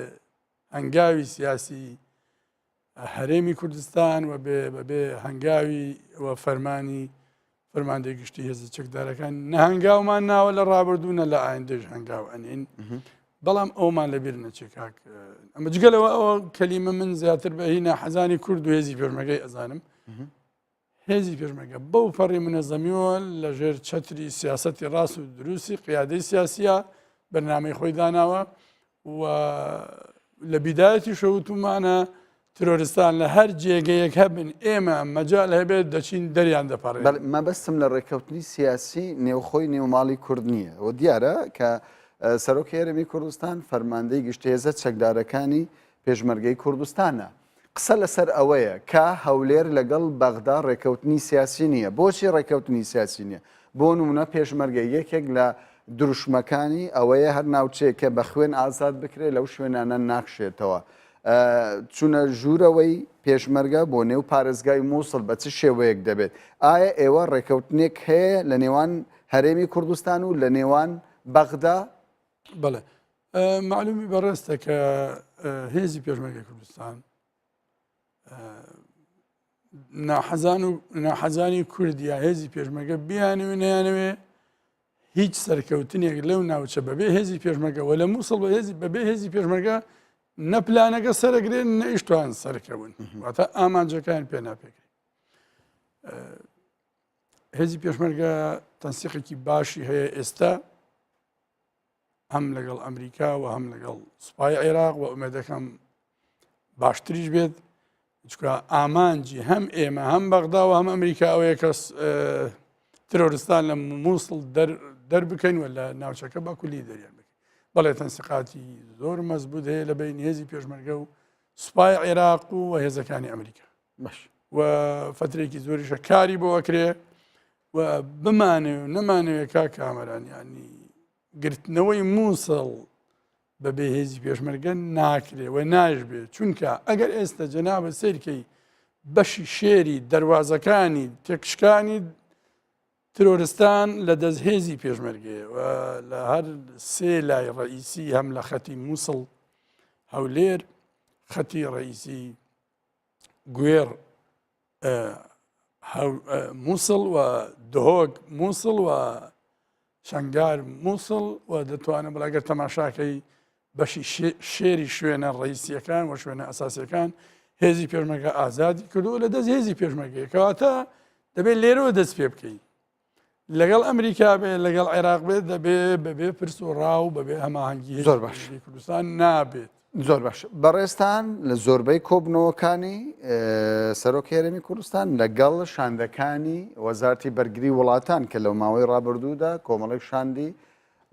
هەنگاوی سیاسی هەرێمی کوردستان و بێ بەبێ هەنگاوی و فەرمانی فەرماندەی گشتی هێزە چەکدارەکان نەهنگاومان ناوە لە ڕابردوو نە لە ئایندەش هەنگاو ئەنین بەڵام ئەومان لەبیر نەچێ کاک ئەمە جگەلەوە ئەوە کەلیمە من زیاتر بە هی ناحەزانی کورد و هێزی پێشمەگەی ئەزانم هێزی پێشمەرگە بەو پەڕی منەزەمیەوە لە ژێر چەتری سیاسەتی ڕاست و دروستی قیادەی سیاسیە بەرنامەی خۆی داناوە و لە بیدایەتی شەوتومانە ترۆرستان لە هەر جێگەیەک هەبن ئێمە مەجال هەبێت دەچین دەریان دەپەڕێن. مەبەستم لە ڕێککەوتنی سیاسی نێوخۆی نێو ماڵی کورد نییە و دیارە کە سەرۆکی هەرێمی کوردستان فەرماندەی گشتی هێزە چەکدارەکانی پێشمەرگەی کوردستانە. قسە لەسەر ئەوەیە کە هەولێر لەگەڵ بەغدا ڕێکەوتنی سیاسی نییە. بۆچی ڕێکەوتنی سیاسی نییە؟ بۆ نمونە پێشمەرگە یەکێک لە دروشمەکانی ئەوەیە هەر ناوچەیەک کە بە خوێن ئازاد بکرێت لەو شوێنانە ناکشێتەوە. چونە ژوورەوەی پێشمەرگە بۆ نێو پارێزگای مووسڵ بە چ شێوەیەک دەبێت؟ ئایا ئێوە ڕێکەوتنێک هەیە لە نێوان هەرێمی کوردستان و لە نێوان بەغدا؟ بەڵێ مەعلومی بەڕێزتە کە هێزی پێشمەرگەی کوردستان ناحەزان و ناحەزانی کورد یا هێزی پێشمەرگە بیانەوێ نەیانەوێ هیچ سەرکەوتنێک لەو ناوچە بەبێ هێزی پێشمەرگە وە لە مووسڵ بە هێزی بەبێ هێزی پێشمەرگە نە پلانەکە سەرەگرێن نەیشتوان سەرکەون واتە ئامانجەکان پێ ناپێکرێت هێزی پێشمەرگە تەنسیقێکی باشی هەیە ئێستا هەم لەگەڵ ئەمریکا و هەم لەگەڵ سوپای عێراق و ئومێدەکەم باشتریش بێت چکە ئامانجی هەم ئێمە هەم بەغدا و هەم ئەمریکا ئەوەیە کە ترۆرستان لە مووسڵ دەربکەین و لە ناوچەکە بە کولی دەریان بکەین بەڵێ تەنسیقاتی زۆر مەزبوط هەیە لە بین هێزی پێشمەرگە و سوپای عێراق و هێزەکانی ئەمریکا باش و فترێکی زۆریشە کاری بۆ ئەکرێ و بمانەوێ و نەمانەوێ کاک کامەران یانی گرتنەوەی مووسڵ بە بێهێزی پێشمەرگە ناکرێ و ناش بێ چونکە ئەگەر ئێستا جەنابە سیرکەی بەشی شێری دەواازەکانی تێکشکانی ترۆرستان لە دەست هێزی پێشمەرگەیە و لە هەر سێ لای ڕئیسی هەم لە خەتی مووسڵ هەولێر خەتی ڕئیسی گوێڕ مووسڵ و دهۆک مووسڵ و شنگار مووسڵ و دەتوانم بڵێ گەر تەماشاکەی بەشی شێری شوێنە ڕئیسیەکان و شوێنە ئەساسیەکان هێزی پێشمەرگە ئازادی کردو لە دەست هێزی پێشمەرگەیە کەواتە دەبێت لێرەوە دەست پێ بکەین لەگەڵ ئەمریکا بێ لەگەڵ عێراق بێت دەبێ بەبێ پرس و ڕا و بەبێ هەماهەنگی زۆر باش کوردستان نابێت. زۆر باش بەڕێزتان لە زۆربەی کۆبنەوەکانی سەرۆک هەرێمی کوردستان لەگەڵ شاندەکانی وەزارتی بەرگری وڵاتان کە لەو ماوەی ڕابردوودا کۆمەڵێک شاندی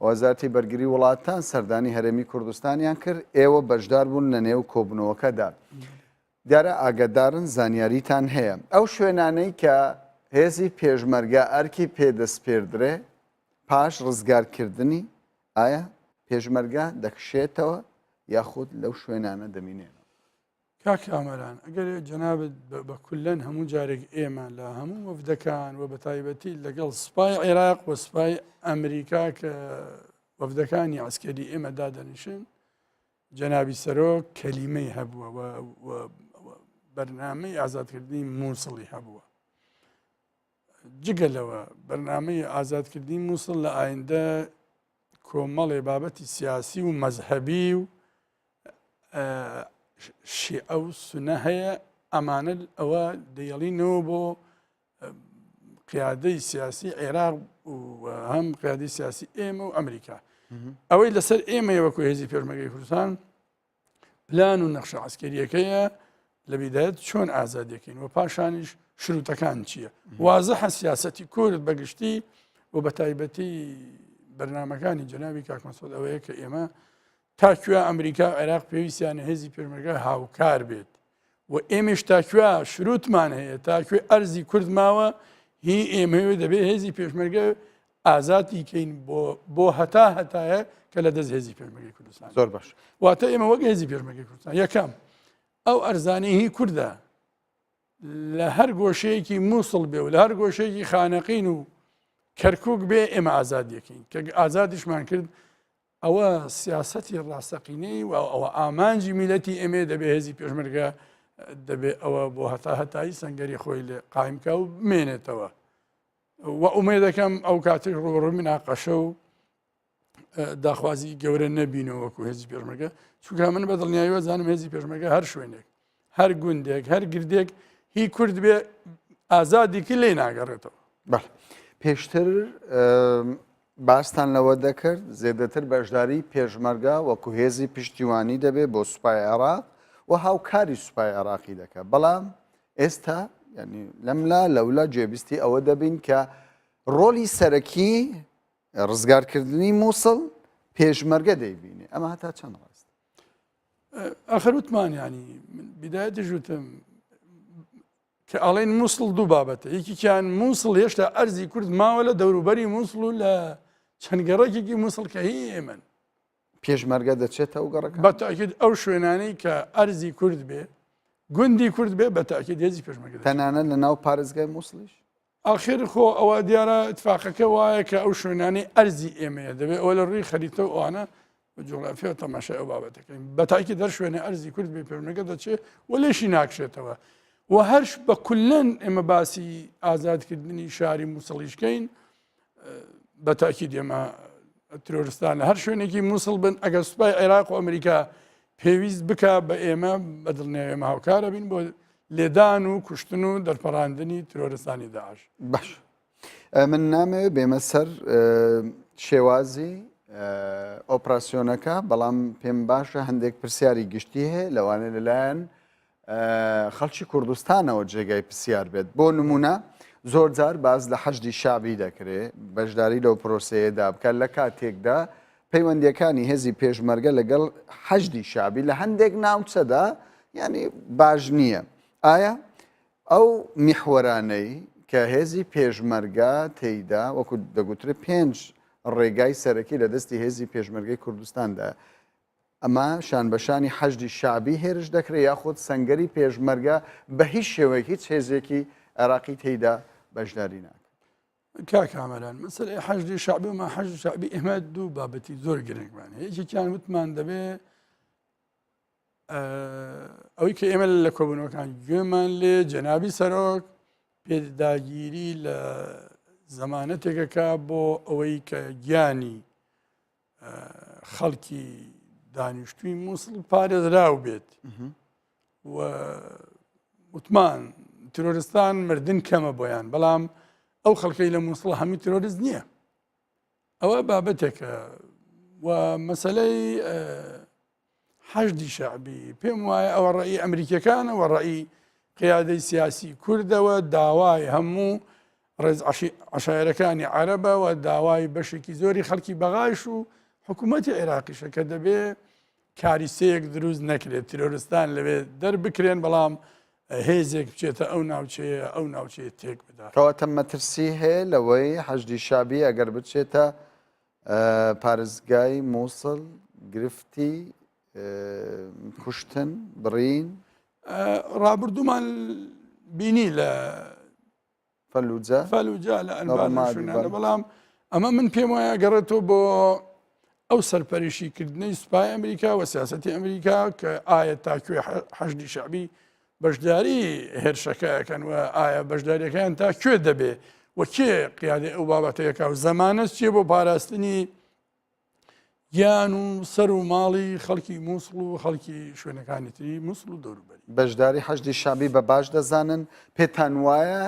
وەزارتی بەرگری وڵاتان سەردانی هەرێمی کوردستانیان کرد ئێوە بەشدار بوون لە نێو کۆبنەوەکەدا. دیارە ئاگادارن زانیاریتان هەیە ئەو شوێنانەی کە هێزی پێشمەرگە ئەرکی پێ دەسپێردرێ پاش ڕزگارکردنی ئایا پێشمەرگە دەکشێتەوە یاخود لەو شوێنانە دەمینێنەوە؟ کاک کامەران ئەگەر جەنابت بە کولەن هەموو جارێک ئێمە لە هەموو وەفدەکان و بە تایبەتی لەگەڵ سوپای عێراق و سوپای ئەمریکا کە وەفدەکانی عسکەری ئێمە دادەنیشن جەنابی سەرۆک کەلیمەی هەبووە و بەرنامەی ئازادکردنی مووسڵی هەبووە جگە لەوە بەرنامەی ئازادکردنی مووسڵ لە ئایندە کۆمەڵێ بابەتی سیاسی و مەزهەبی و شیعە و سونە هەیە ئەمانە ئەوە دەیڵینەوە بۆ قیادەی سیاسی عێراق و هەم قیادی سیاسی ئێمە و ئەمریکا ئەوەی لەسەر ئێمەیە وەکو هێزی پێشمەرگەی کوردستان پلان و نەخشە عسکەریەکەیە. لە بیدایەت چۆن ئازادیەکەین و پاشانیش شروتەکان چییە وازحە سیاسەتی کورد بەگشتی و بە تایبەتی بەرنمەکانی جەنابی کاک مەسعود ئەوەیە کە ئێمە تا کوێ ئەمریکا و عێراق پێویستیانە هێزی پێشمەرگە هاوکار بێت و ئێمەش تا کوێ شروتمان هەیە تا کوێ ئەرزی کورد ماوە هی ئێمەوە دەبێت هێزی پێشمەرگە ئازادی کەین بۆ بۆ هەتا هەتایە کە لە دەست هێزی پێشمەرگەی کوردستان زۆر باش واتە ئێمە وەک هێزی پێشمەرگەی کوردستان یەکەم ئەو ئەرزانەی هی کوردە لە هەر گۆشەیەکی مووسڵ بێ و لە هەر گۆشەیەکی خانەقین و کەرکک بێ ئێمە ئازادیەکەین کە ئازادیشمان کرد ئەوە سیاسەتی ڕاستەقینەی و ئەوە ئامانجی میلەتی ئێمێ دەبێ هێزی پێشمەرگە دەبێ ئەوە بۆ هەتا هەتایی سنگەری خۆی لێ قایمکە و بمێنێتەوە و ئومێدەکەم ئەو کاتێک ڕوبەڕووی مناقەشە و داخوازی گەورە نەبینەوە وەکو هێزی پێشمەرگە چونکە من بە دڵنیاییەوە زانم هێزی پێشمەرگە هەر شوێنێک هەر گوندێک هەر گردێک هی کورد بێ ئازادیکی لێ ناگەڕێتەوە. بەڵێ پێشتر باستان لەوە دەکرد زێدەتر بەشداری پێشمەرگە وەکو هێزی پشتیوانی دەبێت بۆ سوپای عێراق و هاوکاری سوپای عێراقی دەکات بەڵام ئێستا ینی لەملا لەولا گوێبیستی ئەوە دەبین کە ڕۆلی سەرەکی ڕزگارکردنی مووسڵ پێشمەرگە دەیبینێ ئەمە هەتا چەند ڕاست ئەخر وتمان ینی بدایەتیش وتم کە ئەڵێن مووسڵ دوو بابەتە یەکێکیان مووسڵ هێشتا ئەرزی کورد ماوە لە دەوروبەری مووسڵ و لە چەند گەڕەکێکی مووسڵ کە هی ئێمەن پێشمەرگە دەچێتە ئەو گەڕەکە بە تاکید ئەو شوێنانەی کە ئەرزی کورد بێ گوندی کورد بێ بە تاکید هێزی پێشمەرگە تەنانەت لە ناو پارێزگای مووسڵیش ئاخر خۆ ئەوە دیارە اتفاقەکە وایە کە ئەو شوێنانەی ئەرزی ئێمەیە دەبێت ئەوە لە ڕووی خەریتە و ئەوانە جوگرافیەوە تەماشای ئەو بابەتەکەین بە تاکی دەر شوێنە ئەرزی کورد بێ پێشمەرگە دەچێت و لێشی ناکشێتەوە و هەرش بە کولەن ئێمە باسی ئازادکردنی شاری مووسڵیشکەین بە تاکید ئێمە ترۆرستان لە هەر شوێنێکی مووسڵ بن ئەگەر سوپای عێراق و ئەمریکا پێویست بک بە ئێمە بە دڵنیای ئێمە هاوکارە بین بۆ لێدان و کوشتن و دەرپەڕاندنی ترۆرستانی داعش. باش من نامەوێت بێمە سەر شێوازی ئۆپراسیۆنەکە بەڵام پێم باشە هەندێک پرسیاری گشتی هەیە لەوانەیە لەلایەن خەڵکی کوردستانەوە جێگای پرسیار بێت بۆ نمونە زۆر جار باز لە حەشدی شابی دەکرێ بەشداری لەو پرۆسەیەدا بکات لە کاتێکدا پەیوەندیەکانی هێزی پێشمەرگە لەگەڵ حەشدی شابی لە هەندێک ناوچەدا یعنی باش نییە ئایا ئەو میحوەرانەی کە هێزی پێشمەرگە تێیدا وەکو دەگوترێت پێنج ڕێگای سەرەکی لە دەستی هێزی پێشمەرگەی کوردستاندا ئەمە شانبەشانی حەشدی شەعبی هێرش دەکرێت یاخود سەنگەری پێشمەرگە بە هیچ شێوەیەک هیچ هێزێکی عێراقی تێیدا بەشداری ناکات. کاک کامەران مەسەلەی حەشدی شەعبی و ما حەشدی شەعبی ئێمە دوو بابەتی زۆر گرنگمان هەیە یەکێکیان وتمان دەبێ ئەوەی کە ئێمە لە کۆبوونەوەکان گوێمان لێ جەنابی سەرۆک پێداگیری لە زەمانەتێکەکە بۆ ئەوەی کە گیانی خەڵکی دانیشتووی مووسڵ پارێزراو بێت و وتمان ترۆرستان مردن کەمە بۆیان بەڵام ئەو خەڵکەی لە مووسڵ هەمووی ترۆریست نییە ئەوە بابەتێکە و مەسلەی حەشدی شەعبی، پێم وایە ئەوە ڕەئی ئەمریکیەکانە و ڕەئی قیادەی سیاسی کوردەوە داوای هەموو ڕێز عەشایەرەکانی عەرەبە و داوای بەشێکی زۆری خەڵکی بەغایش و حکوومەتی عێراقیشە کە دەبێ کاریسەیەک دروست نەکرێت تیرۆرستان لەوێ دەربکرێن بەڵام هێزێک بچێتە ئەو ناوچەیە ئەو ناوچەیە تێک بدات. کەواتە مەترسی هەیە لەوەی حەشدی شەعبی ئەگەر بچێتە پارێزگای مووسڵ گرفتی کوشتن بڕین. ڕابردوومان بینی لە فەلوجە فەلوجە لە ئەنبار شوێنانە بەڵام ئەمە من پێم وایە گەڕێتەوە بۆ ئەو سەرپەرشی کردنەی سوپای ئەمریکا و سیاسەتی ئەمریکا کە ئایا تاکوێ حەشدی شەعبی بەشداری هێرشەکە ئەکەن و ئایا بەشداریەکەیان تا کوێ دەبێ و کێ قیادەی ئەو بابەتەیەکە و زەمانەت چیە بۆ پاراستنی گیان و سەر و ماڵی خەڵکی مووسڵ و خەڵکی شوێنەکانی تری مووسڵ و دەوروبەری. بەشداری حەشدی شەعبی بە باش دەزانن، پێتان وایە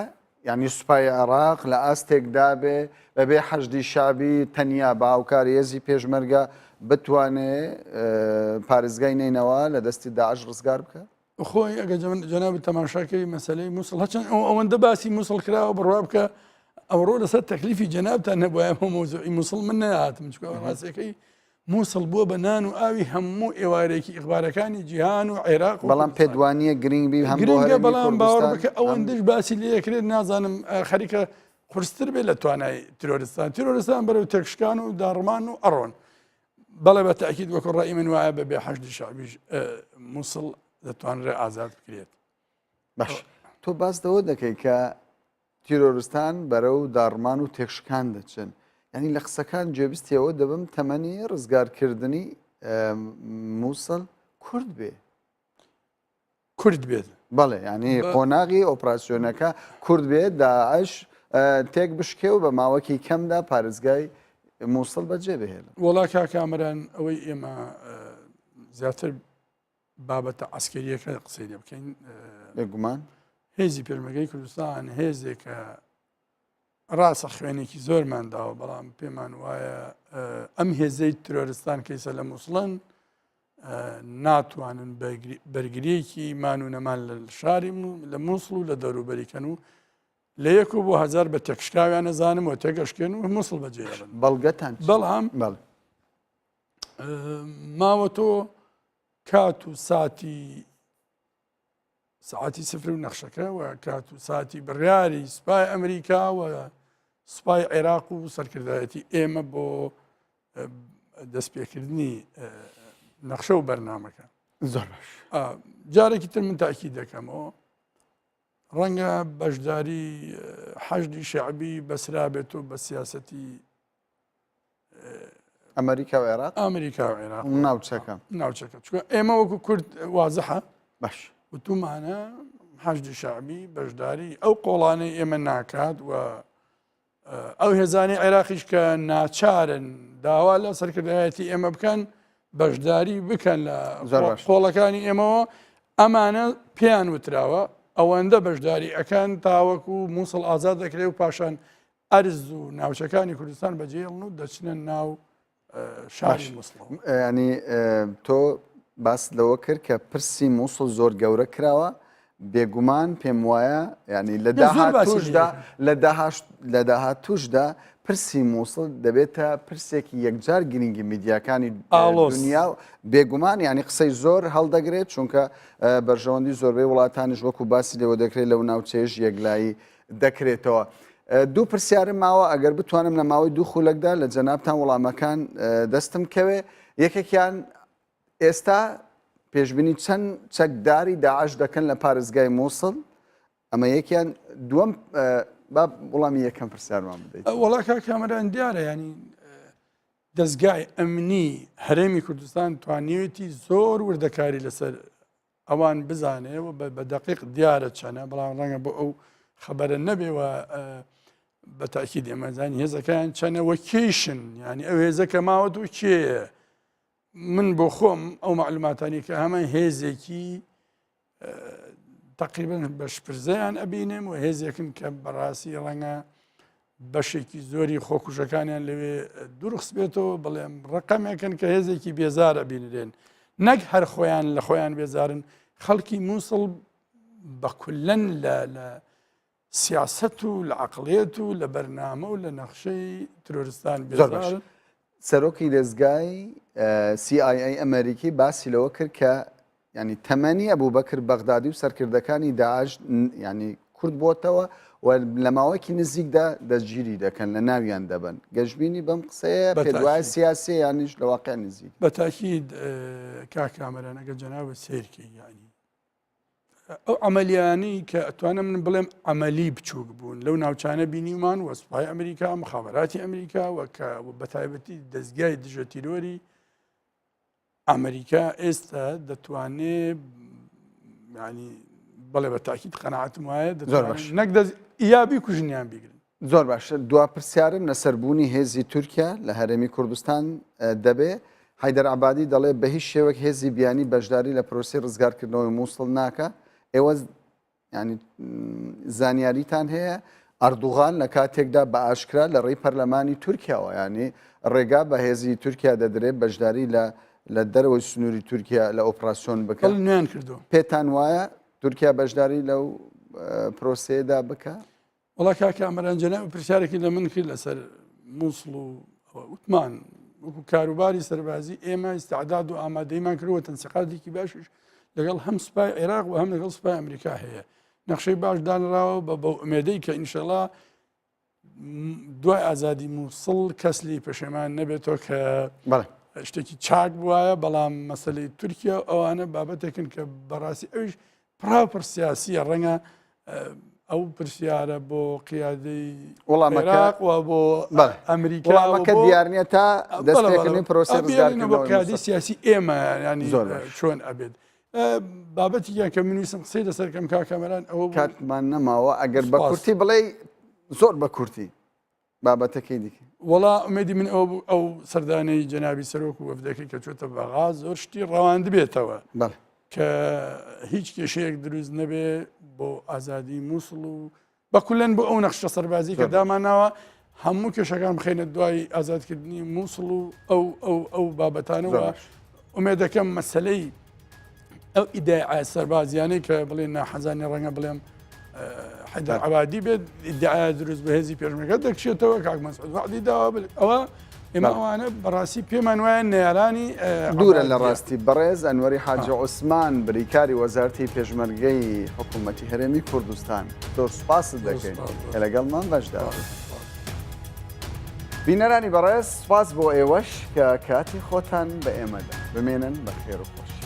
یانی سوپای عێراق لە ئاستێکدا بێ بەبێ حەشدی شەعبی تەنیا بە هاوکاری هێزی پێشمەرگە بتوانێ پارێزگای نەینەوا لە دەستی داعش ڕزگار بکات؟ خۆی ئەگە جەنابت تەماشاکەی مەسلەی مووسڵ هەچەند ئەو ئەوەندە باسی مووسڵ کراوە بڕوا بکە ئەوڕۆ لەسەر تەکلیفی جەنابتان نەبووە بۆ مۆزوعی مووسڵ من نەهاتم چکە ڕاستەکەی مووسڵ بووە بە نان و ئاوی هەموو ئێوارێکی ئیخبارەکانی جیهان و عێراق و بەڵام پێت وانییە گرنگ بی هەم گرنگە بەڵام باوەڕ بکە ئەوەندەش باسی لێ ئەکرێت نازانم خەریکە قورستر بێت لە توانای تیرۆرستان تیرۆرستان بەرەو تێکشکان و داڕمان و ئەڕۆن بەڵێ بە تاکیید وەکو ڕای من وایە بە بێ حەشدی شەعبیش مووسڵ دەتوانرێت ئازاد بکرێت باش تۆ باس لەوە دەکەی کە تیرۆرستان بەرەو داڕمان و تێکشکان دەچن یعنی لە قسەکان گوێبیستی ئەوە دەبم تەمەنی ڕزگارکردنی مووسڵ کورد بێ کورد بێت بەڵێ ینی قۆناغی ئۆپراسسیۆنەکە کورد بێت داعش تێک بشکێ و بە ماوەکی کەمدا پارێزگای مووسڵ بەجێ بهێڵن وەڵا کاکامەران ئەوەی ئێمە زیاتر بابەتە عسکەریەکە قسەی لێ بکەین بێگومان هێزی پێشمەرگەی کوردستان هێزێکە ڕاستە خوێنێکی زۆرمان داوە بەڵام پێمان وایە ئەم هێزەی ترۆرستان کەیسە لە مووسڵن ناتوانن بەرگریەکی مان و نەمان لە شاری لە مووسڵ و لە دەوروبەریکەن و لە یەک و بۆ هەزار بە تێکشکاویان نەزانم و تێگەشکێن و مووسڵ بەجێ بەڵگەتان بەڵام ماوە تۆ کات و ساتی سەعاتی سفر و نەخشەکە و کات و ساتی بڕیاری سوپای ئەمریکا و سوپای عێراق و سەرکردایەتی ئێمە بۆ دەستپێکردنی نەخشە و بەرنمەکە زۆر باش جارێکی تر من تاکی دەکەمەوە ڕەنگە بەشداری حەشدی شعبی بەسرا بێت و بە سیاستی ئەمریکا و عێراق ئەمریکا و عێراق ناوچەکە ناوچەکە چونکە ئێمە وەکو کورد وازحە باش وتومانە حەشدی شعبی بەشداری ئەو قۆڵانەی ئێمە ناکات و ئەو هێزانی عێراقیش کە ناچارن داوا لە سەرکردایەتی ئێمە بکەن بەشداری بکەن لە قۆڵەکانی ئێمەوە ئەمانە پێیان وتراوە ئەوەندە بەشداری ئەکەن تاوەکو مووسڵ ئازاد دەکرێت و پاشان ئەرز و ناوچەکانی کوردستان بەجێڵن و دەچنە ناو شاری مووسڵ. ینی تۆ باس لەوە کرد کە پرسی مووسڵ زۆر گەورە کراوە بێگومان پێم وایە ینی لە داهاتوشدا لە داهاش لە داهاتوشدا پرسی مووسڵ دەبێتە پرسێکی یەکجار گرنگی میدیاکانی دنیا و بێگومان ینی قسەی زۆر هەڵدەگرێت چونکە بەرژەوەندی زۆربەی وڵاتانیش وەکو باسی لێوە دەکرێت لەو ناوچەیەش یەکلایی دەکرێتەوە. دوو پرسیارم ماوە ئەگەر بتوانم لە ماوەی دوو خولەکدا لە جەنابتان وەڵامەکان دەستم کەوێ یەکێکیان ئێستا پێشبینی چەند چەکداری داعش دەکەن لە پارێزگای مووسڵ ئەمە یەکیان دووەم با وەڵامی یەکەم پرسیارمان بدەیت وەڵا کاک کامەران دیارە ینی دەستگای ئەمنی هەرێمی کوردستان توانیوێتی زۆر وردەکاری لەسەر ئەوان بزانێ و بە دەقیق دیارە چەنە بەڵام ڕەنگە بۆ ئەو خەبەرە نەبێ و بە تاکید ئێمە زانین هێزەکان چەنە وە کێشن ینی ئەو هێزە کە ماوە و کێیە من بۆ خۆم ئەو معلوماتانی کە هەمە هێزێکی تقریبا بە شپرزەیان ئەبینم و هێزێکن کە بەڕاستی ڕەنگە بەشێکی زۆری خۆکوژەکانیان لەوێ دوورخست بێتەوە بڵێم ڕقەمێکن کە هێزێکی بێزار ئەبینرێن نەک هەر خۆیان لە خۆیان بێزارن خەڵکی مووسڵ بە کولەن لە لە سیاست و لە عقلێت و لە بەرنامە و لە نەخشەی ترۆرستان بێزارن. سەرۆکی دەزگای CIA ئەمریکی باسی لەوە کرد کە یانی تەمەنی ئەبوبەکر بەغدادی و سەرکردەکانی داعش یانی کورت بۆتەوە و لە ماوەیەکی نزیکدا دەستگیری دەکەن لە ناویان دەبەن گەشببینی بەم قسەیە پێدوای سیاسی یانیش لە واقع نزیک بە تاکید کاک کامەران ئەگەر جەنابت سەیرکەی یانی ئەو عملیانی کە ئەتوانم من بڵێم عملی بچووک بوون لەو ناوچانە بینیمان وە سوپای ئەمریکا مخابراتی ئەمریکا وەکە بە تایبەتی دەستگای دژە تیرۆری ئەمریکا ئێستا دەتوانێ ینی بەڵێ بە تاکیت قەنەعاتم وایە زۆر باش نەک دەست یا بیکوژنیان بیگرن زۆر باشە دوا پرسیارم لەسەر بوونی هێزی تورکیا لە هەرێمی کوردستان دەبێ حیدەر عبادی دەڵێ بە هیچ شێوەک هێزی بیانی بەشداری لە پرۆسی ڕزگارکردنەوەی مووسڵ ناکە ئێوە ینی زانیاریتان هەیە ئەردوغان لە کاتێکدا بە ئاشکرا لە ڕێی پەرلەمانی تورکیاوە ینی ڕێگا بە هێزی تورکیا دەدرێت بەشداری لە لە دەرەوەی سنووری تورکیا لە ئۆپراسیۆن بکەن نوێیان کردو پێتان وایە تورکیا بەشداری لەو پرۆسەیەدا بکە؟ وەڵا کاک کامەران جەناب پرسیارێکی لە من کرد لەسەر مووسڵ و وتمان وەکو کاروباری سەربازی ئێمە ئیستعداد و ئامادەیمان کردووە تەنسیقاتێکی باشیش لەگەڵ هەم سوپای عێراق و هەم لەگەڵ سوپای ئەمریکا هەیە نەخشەی باش دانراوە بە بەو ئومێدەی کە ئینشەڵا دوای ئازادی مووسڵ کەس لی پەشێمان نەبێتەوە کە شتێکی چاک بواە بەڵام مەسلەی تورکیا ئەوانە بابەتێکن کە بەڕاستی ئەویش پڕاوپڕ سیاسیە ڕەنگە ئەو پرسیارە بۆ قیادەی وەڵامەکە و بۆ ئەمریکا وەڵامەکە دیار نییە تا دەستپێکردنی پرۆسەی ڕزگارکردنەوەی بۆ قیادەی سیاسی ئێمە ینی زۆر چۆن ئەبێت بابەتیان کە منویسم قسەی لەسەر کەم کاکەمەران ئەوە کاتمان نەماوە ئەگەر بە کورتی بڵێ زۆر بە کورتی بابەتەکەی دیکە. وەڵا ئومێدی من ئەوە بوو ئەو سەردانەی جەنابی سەرۆک و وەفدەکەی کە چۆتە بەغا زۆر شتی ڕەواندبێتەوە بەڵێ. کە هیچ کێشەیەک دروست نەبێ بۆ ئازادی مووسڵ و بە کولەن بۆ ئەو نەخشە سەربازی کە داماناوە هەموو کێشەکان بخەینە دوای ئازادکردنی مووسڵ و ئەو ئەو ئەو بابەتانەوە ئومێدەکەم مەسەلەی ئەو ئیدعا سەربازیانەی کە بڵێن ناحەزانی ڕەنگە بڵێم حەیدەر عەبادی بێت ئیدعا دروست بە هێزی پێشمەرگە دەکشێتەوە کاک مەسعود وەعدی داوە ئەوە ئێمە ئەوانە بەڕاستی پێمان وایە نەیارانی دوورە لە ڕاستی بەڕێز ئەنوەری حاجی عوسمان بریکاری وەزارتی پێشمەرگەی حکوومەتی هەرێمی کوردستان زۆر سوپاست دەکەین کە لەگەڵمان بەشدار بینەرانی بەڕێز سوپاس بۆ ئێوەش کە کاتی خۆتان بە ئێمەدا بمێنن بە خێر و خۆشی.